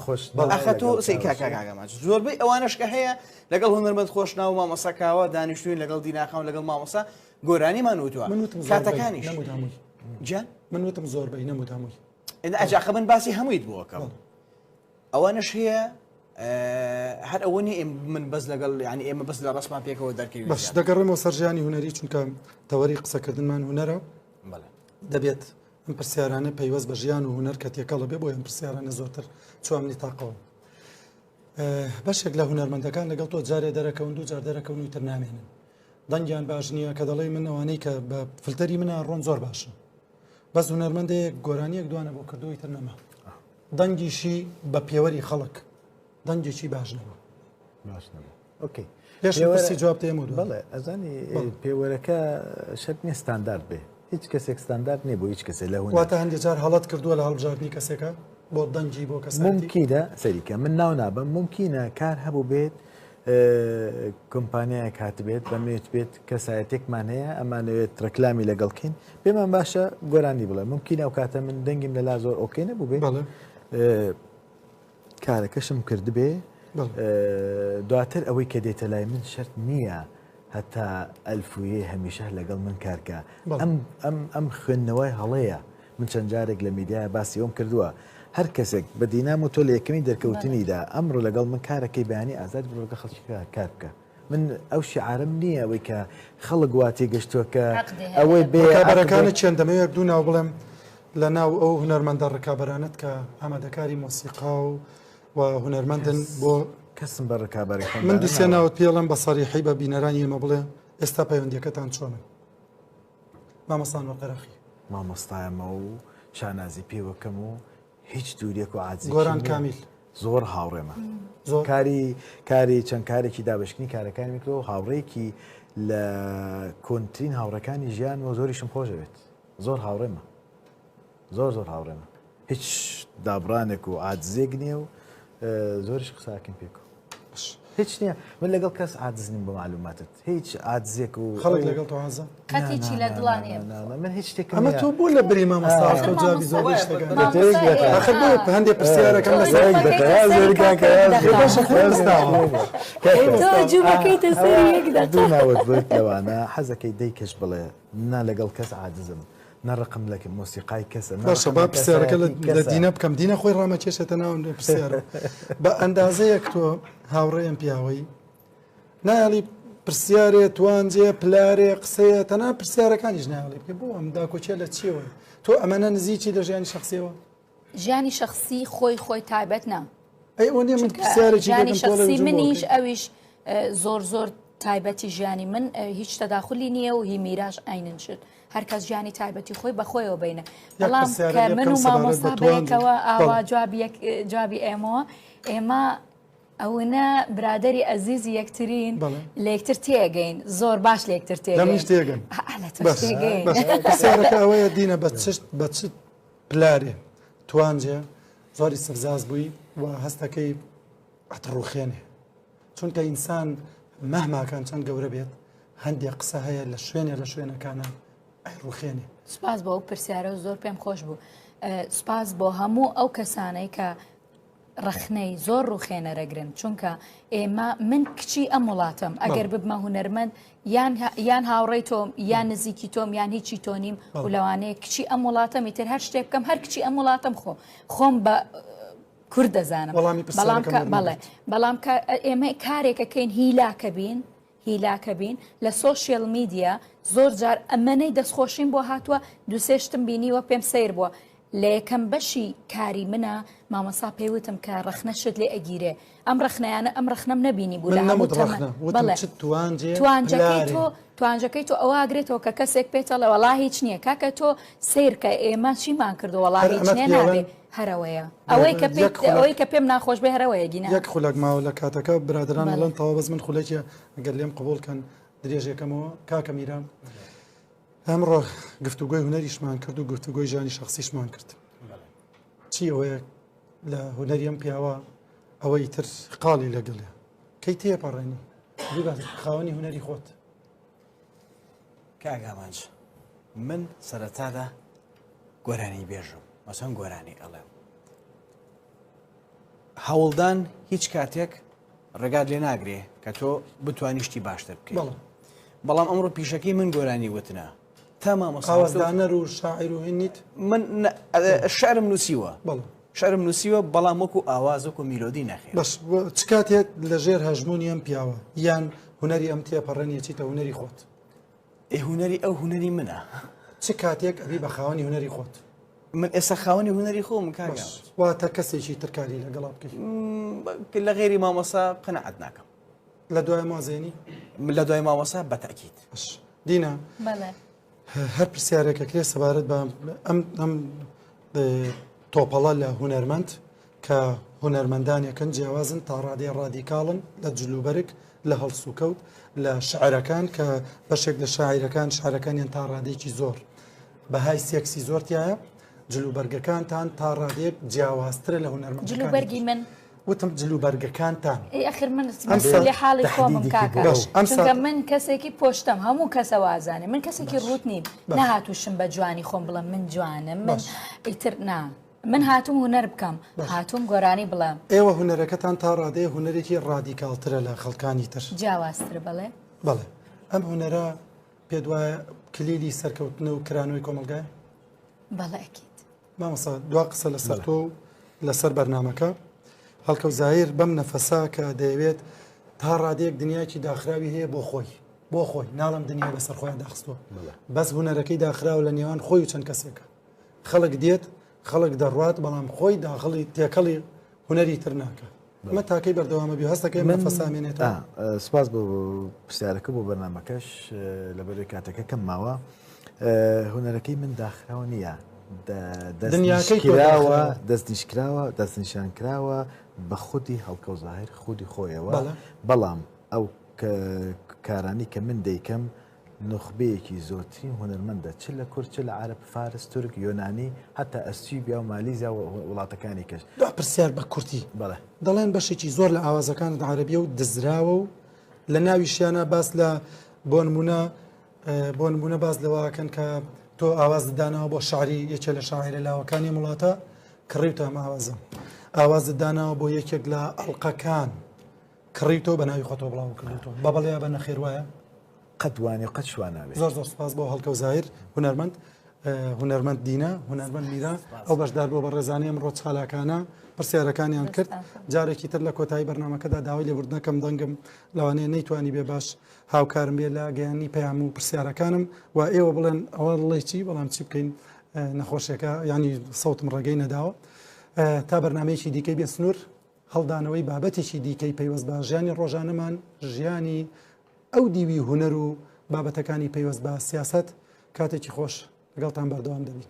S4: خۆش زۆربەی ئەوانش کە هەیە لەگەڵ هونەرمەند خۆشناو مامۆستا کاوە دانیشتوین لەگەڵ دیناخان لەگەڵ مامۆستا گۆرانیمان وتووە کاتەکانیش
S1: جان من وتم زۆربەی نەموت هەمووی
S4: ئەجاخە من باسی هەموویت بۆکەم ئەوانش هەیە هەر ئەوە نیە من بەس لەگەڵ یعنی ئێمە بەس لە ڕسمان پێکەوە دەرکەوین
S1: بەش دەگەڕێمەوە سەر ژیانی هونەری چونکە تەوەری قسەکردنمان هونەرە دەبێت ئەم پرسیارانە پەیوەست بە ژیان و هونەر کە تێکەڵە بێ بۆ ئەم پرسیارانە زۆرتر چوامنی تاقەوە بەشێک لە هونەرمەندەکان لەگەڵ تۆ جارێ دەرەکەون دوو جار دەرەکەون و تر نامێنن دەنگیان باش نییە کە دەڵێ من ئەوانەی کە بە فلتەری منە ڕۆن زۆر باشن بەس هونەرمەندێک گۆرانیەک دوانە بۆ کردووی تر نەما دەنگیشی بە پێوەری خەڵک دەنگێکی باش نەبوو
S2: باش نەبوو okay
S1: پێش پرسی جواب تێم و
S2: بەڵێ ئەزانی پێوەرەکە شەرت نییە ستاندارد بێ هیچ کەسێک ستاندارد نییە بۆ هیچ کەسێک لە هونەر
S1: واتە هەندێک جار هەڵەت کردووە لە هەڵبژاردنی کەسێکە بۆ دەنگی بۆ کەسایەتی
S2: مومکینە سەریکە من ناو نابەم مومکینە کار هەبوو بێت کۆمپانیایەک هاتبێت بەمێت بێت کەسایەتێکمان هەیە ئەمانەوێت ڕێکلامی لەگەڵ کەین پێمان باشە گۆرانی بڵێ ممکنە ئەو کاتە من دەنگیم لەلا زۆر okay نەبوو بێ کارەکەشم کردبێ دواتر ئەوەی کە دێتە لای من شەرت نییە هەتا ئەلفویێ هەمیشە لەگەڵ من کارکە ئەم ئەم ئەم خوێندنەوەی هەڵەیە من چەند جارێک لە میدیایا باسی ئەوم کردووە هەر کەسێک بە دینام و تۆ لە یەکەمین دەرکەوتنیدا ئەمڕۆ لەگەڵ من کارەکەی بەیانی ئازاد بڕۆ لەگەڵ خەڵکی کار بکە من ئەو شیعارەم نییە ئەوەی کە خەڵک وا تێگەشتووە کە ئەوەی بێ
S1: ڕکابەرەکانت چێن دەمەوێت یەک دوو ناو بڵێم لە ناو ئەو هونەرمەندە ڕکابەرانەت کە ئامادەکاری مۆسیقا و و هونەرمەندن بۆ
S2: کەسم بە ڕکابەری خۆم
S1: من دوو سێ ناوت پێڵم بە سەریحی بە بینەرانی ئێمە بڵێ ئێستا پەیوەندیەکەتان چۆنە مامۆستا ئەنوەر قەرەخی.
S2: مامۆستایەمە و شانازی پێوەکەم و هیچ دووریەک و عاجزێکی
S1: گۆران
S2: نییە.
S1: کامیل.
S2: زۆر هاوڕێمە.
S1: زۆر.
S2: کاری کاری چەند کارێکی دابەشکردنی کارەکانی کردووە و هاوڕێیەکی لە کۆنترین هاوڕێکانی ژیانمە و زۆریشم خۆشەوێت. زۆر هاوڕێمە. زۆر زۆر هاوڕێمە. هیچ دابڕانێک و عاجزێک نییە و زۆریش قساکەین پێکەوە.
S1: باش.
S2: هیچ نییە من لەگەڵ کەس عاجز نیم بۆ معلوماتت هیچ عاجزێک و
S1: خەڵک لەگەڵ تۆ عاجزە
S3: قەت هیچی لە دڵا نییە
S2: من هیچ شتێکم
S1: ئەمە تۆ بۆ لە بری مامۆستا تۆ جوابی زۆر شتەکان ئاخر بۆ هەندێک پرسیارەکەم لەسەر
S3: تۆ جوبەکەیتە سەر یەک دەقە
S2: دوو ناوت برد لەوانە حەزەکەی دەی کەش بڵێ نا لەگەڵ کەس عاجزم نە ڕقم لە مۆسیقای کەسە
S1: باشە با پرسیارەکە لە دینە بکەم دینە خۆی ڕامەکێشێتە ناو پرسیارە بە ئەندازەیەک تۆ هاوڕێم پیاوەی نایەڵی پرسیارێ توانجێ پلارێ قسەیە تەنها پرسیارەکانیش نایەڵی بکە بۆ ئەم داکۆکیە لە چیەوە تۆ ئەمەە نزیکی لە ژیانی شخصیەوە
S3: ژیانی شخصی خۆی خۆی تایبەت نا
S1: ئەی ئەوە نیە من پرسیارێکی
S3: ژیانی شخصی منیش ئەویش زۆر زۆر تایبەتی ژیانی من هیچ تەداخلی نییە و هی میراش ئاینن شت هەرکەس ژیانی تایبەتی خۆی بەخۆیەوە بینە بەڵام کە من و مامۆستا بەیەکەوە ئاوا جوابی ئێمەوە ئێمە ئەونە برادەری ئەزیزی یەکترین لە یەکتر تێگەین زۆر باش لە یەکتر تێگەین
S1: لەمنیش تێگەن پرسیارەکە ئەوەیە دینە بە چشت بە چ پلارێ توانجێ زۆری سفزاز بووی و هەستەکەی ئەتڕوخێنێ چونکە ئینسان مەهماکان چەند گەورە بێت هەندێک قسە هەیە لە شوێنێ لە شوێنەکانە ئەیڕوخێنێ.
S3: سپاس بۆ ئەو پرسیارە و زۆر پێم خۆش بوو. سپاس بۆ هەموو ئەو کەسانەی کە ڕەخنەی زۆر ڕوخێنەرەگرن چونکە ئێمە من کچی ئەم وڵاتم ئەگەر ببمە هونەرمەند یان یان هاوڕێی تۆم یان نزیکی تۆم یان هیچی تۆ نیم و لەوانەیە کچی ئەم وڵاتەم ئیتر هەر شتێک بکەم هەر کچی ئەم وڵاتم خۆ خۆم بە کورد دەزانم بەڵام کە بەڵێ بەڵام کە ئێمە کارێکەکەین هیلاکە بین هیلاکە بین لە سۆشیال میدیا زۆر جار ئەمەنەی دەستخۆشیم بۆ هاتووە دوسێ شتم بینیوە پێم سەیر بووە لە یەکەم بەشی کاری منە مامۆسا پێی وتم کە ڕەخنە شت لێ ئەگیرێ ئەم ڕەخنەیانە ئەم ڕەخنەم نەبینی بوو لە هەموو تەمەن بەڵێ توانجەکەی تۆ توانجەکەی تۆ ئەوە ئەگرێتەوە کە کەسێک پێت ئەڵێ وەڵا هیچ نییە کاکە تۆ سەیرکە ئێمە چیمان کردو وەڵا هیچ نییە نابێ هەرەوەیە ئەوەی کە پێ ئەوەی کە پێم ناخۆش بێ هەرەوەیە گینا
S1: یەک خولەک ماوە لە کاتەکە برادران ئەڵێن تەواو بەس من خولەکێ ئەگەر لێم قبوڵ کەن درێژێکەمەوە کاکە میران ئەمڕۆ گفتوگۆی هونەریشمان کرد و گفتوگۆی ژیانی شخصیشمان کرد چی ئەوەیە لە هونەری ئەم پیاوە ئەوەی تر قاڵی لەگەڵێ کەی تێپەڕێنی خاوەنی هونەری خۆت
S4: کاک ئامانج من سەرەتادا گۆرانی بێژم مەسەن گۆرانی ئەڵێم هەوڵدان هیچ کاتێک ڕێگات لێ ناگرێ کە تۆ بتانی شتی باشتر بکەیت بەڵام ئەمڕۆ پیشەکەی من گۆرانی وتنە تا
S1: مامۆستاوەدانەر و شاعیر و هینیت
S4: من شعرم نووسیوە شعرم نووسیوە بەڵام وەکو ئاواز وەکو میلۆدی نەخێ
S1: بەس چ کاتێک لە ژێر هەژمونی ئەم پیاوە یان هونەری ئەم تێپەڕێنیە چیتە هونەری خۆت
S4: ئێ هونەری ئەو هونەری منە.
S1: چ کاتێک ئەبی بە خاوەنی هونەری خۆت؟
S4: من ئێستا خاوەنی هونەری خۆم کاک.
S1: واتە کەسێکی تر کاری لەگەڵا بکەی؟
S4: لە غێری مامۆستا قەناعەت ناکەم.
S1: لە دوای مازێنی؟
S4: من لە دوای مامۆستا بە تەئکید.
S1: دینا.
S3: بەڵێ.
S1: هەر پرسیارێک ئەکرێ سەبارەت بە ئەم ئەم تۆپەڵە لە هونەرمەند کە هونەرمەندانێکن جیاوازن تا ڕادەیە ڕادیکاڵن لە جلوبەرگ، لە هەڵسوکەوت، لە شعرەکان کە بەشێک لە شاعیرەکان شعرەکانیان تا ڕادەیەکی زۆر بەهای سێکسی زۆر تایە جلوبەرگەکانتان تا ڕادەیەک جیاوازترە لە هونەرمەندەکانی
S3: جلوبەرگی من
S1: وتم جلوبەرگەکانتان
S3: ئەی ئەخر من لێ حاڵی خۆمم کاکە چونکە من کەسێکی پۆشتەم هەموو کەسە وازانێ من کەسێکی ڕووت نیم نەهاتووشم بە جوانی خۆم بڵێم من جوانم من ئیتر نا من هاتووم هونەر بکەم، هاتووم گۆرانی بڵێم.
S1: ئێوە هونەرەکەتان تا ڕادەیە هونەرێکی ڕادیکاڵترە لە خەڵکانی تر.
S3: جیاوازترە بەڵێ.
S1: بەڵێ. ئەم هونەرە پێت وایە کلیلی سەرکەوتن و کرانەوەی کۆمەڵگایە؟
S3: بەڵێ ئەکید.
S1: مامۆستا دوا قسە لەسەر تۆ و لەسەر بەرنامەکە. هەڵکەوت زاهیر بەم نەفەسە کە دەیەوێت تا ڕادەیەک دنیایەکی داخراوی هەیە بۆ خۆی بۆ خۆی ناڵم دنیای بەسەر خۆیان داخستووە بەس هونەرەکەی داخراوە لە نێوان خۆی و چەند کەسێکە. خەڵک دێت خەڵک دەڕوات بەڵام خۆی داخڵی تێکەڵی هونەری تر ناکە ئەمە تاکەی بەردەوامە بی هەستەکەی من فەسامێنێتەوە
S2: سپاس بۆ پرسیارەکە بۆ بەرنمەکەش لەبەرەی کاتەکە کەم ماوە هونەرەکەی من داخراوە نییە دەستنیشکراوە دەستنیشکراوە دەستنیشان کراوە بە خودی هەڵکەو زاهر خودی خۆیەوە بەڵام ئەو کارانی کە من دەیکەم. نوخبەیەکی زۆرترین هونەرمەندە چ لە کورد چ لە عەرەب، فارس، تورک، یۆنانی، هەتا ئەسیوبیا و مالیزیا و وڵاتەکانی کەش.
S1: دوا پرسیار بە کورتی.
S2: بەڵێ.
S1: دەڵێن بەشێکی زۆر لە ئاوازەکانت عەرەبیە و دزراوە و لە ناویشیانە باس لە بۆ نمونە بۆ نمونە باس لەوە ئەکەن کە تۆ ئاوازت داناوە بۆ شعری یەکێ لە شاعیرە لاوەکانی ئەم وڵاتە کڕیوتە ئەم ئاوازە ئاوازت داناوە بۆ یەکێک لە ئەڵقەکان کڕیوتەوە بە ناوی خۆتەوە بڵاو کردوتەوە بە بەڵێ یا بە نەخێر وایە؟
S2: قەت وانێ و قەت شوا نابێ.
S1: زۆر زۆر سپاس بۆ هەڵکەوت زاهیر هونەرمەند هونەرمەند دینا هونەرمەند میرا ئەو بەشدار بۆ بەڕێزانی ئەمڕۆ چالاکانە پرسیارەکانیان کرد جارێکی تر لە کۆتایی بەرنمەکەدا داوای لێبوردنەکەم دەنگم لەوانەیە نەیتوانی بێ باش هاوکارم بێ لە گەیانی پەیام و پرسیارەکانم و ئێوە بڵێن ئەوە ڵێ چی بەڵام چی بکەین نەخۆشیەکە ینی سەوتم ڕێگەی نەداوە تا بەرنمەیەکی دیکەی بێ سنوور هەڵدانەوەی بابەتێکی دیکەی پەیوەست بە ژیانی ڕۆژانەمان، ژیانی ئەو دیوی هونەر و بابەتەکانی پەیوەست بە سیاسەت، کاتێکی خۆش لەگەڵتان بەردەوام دەبین.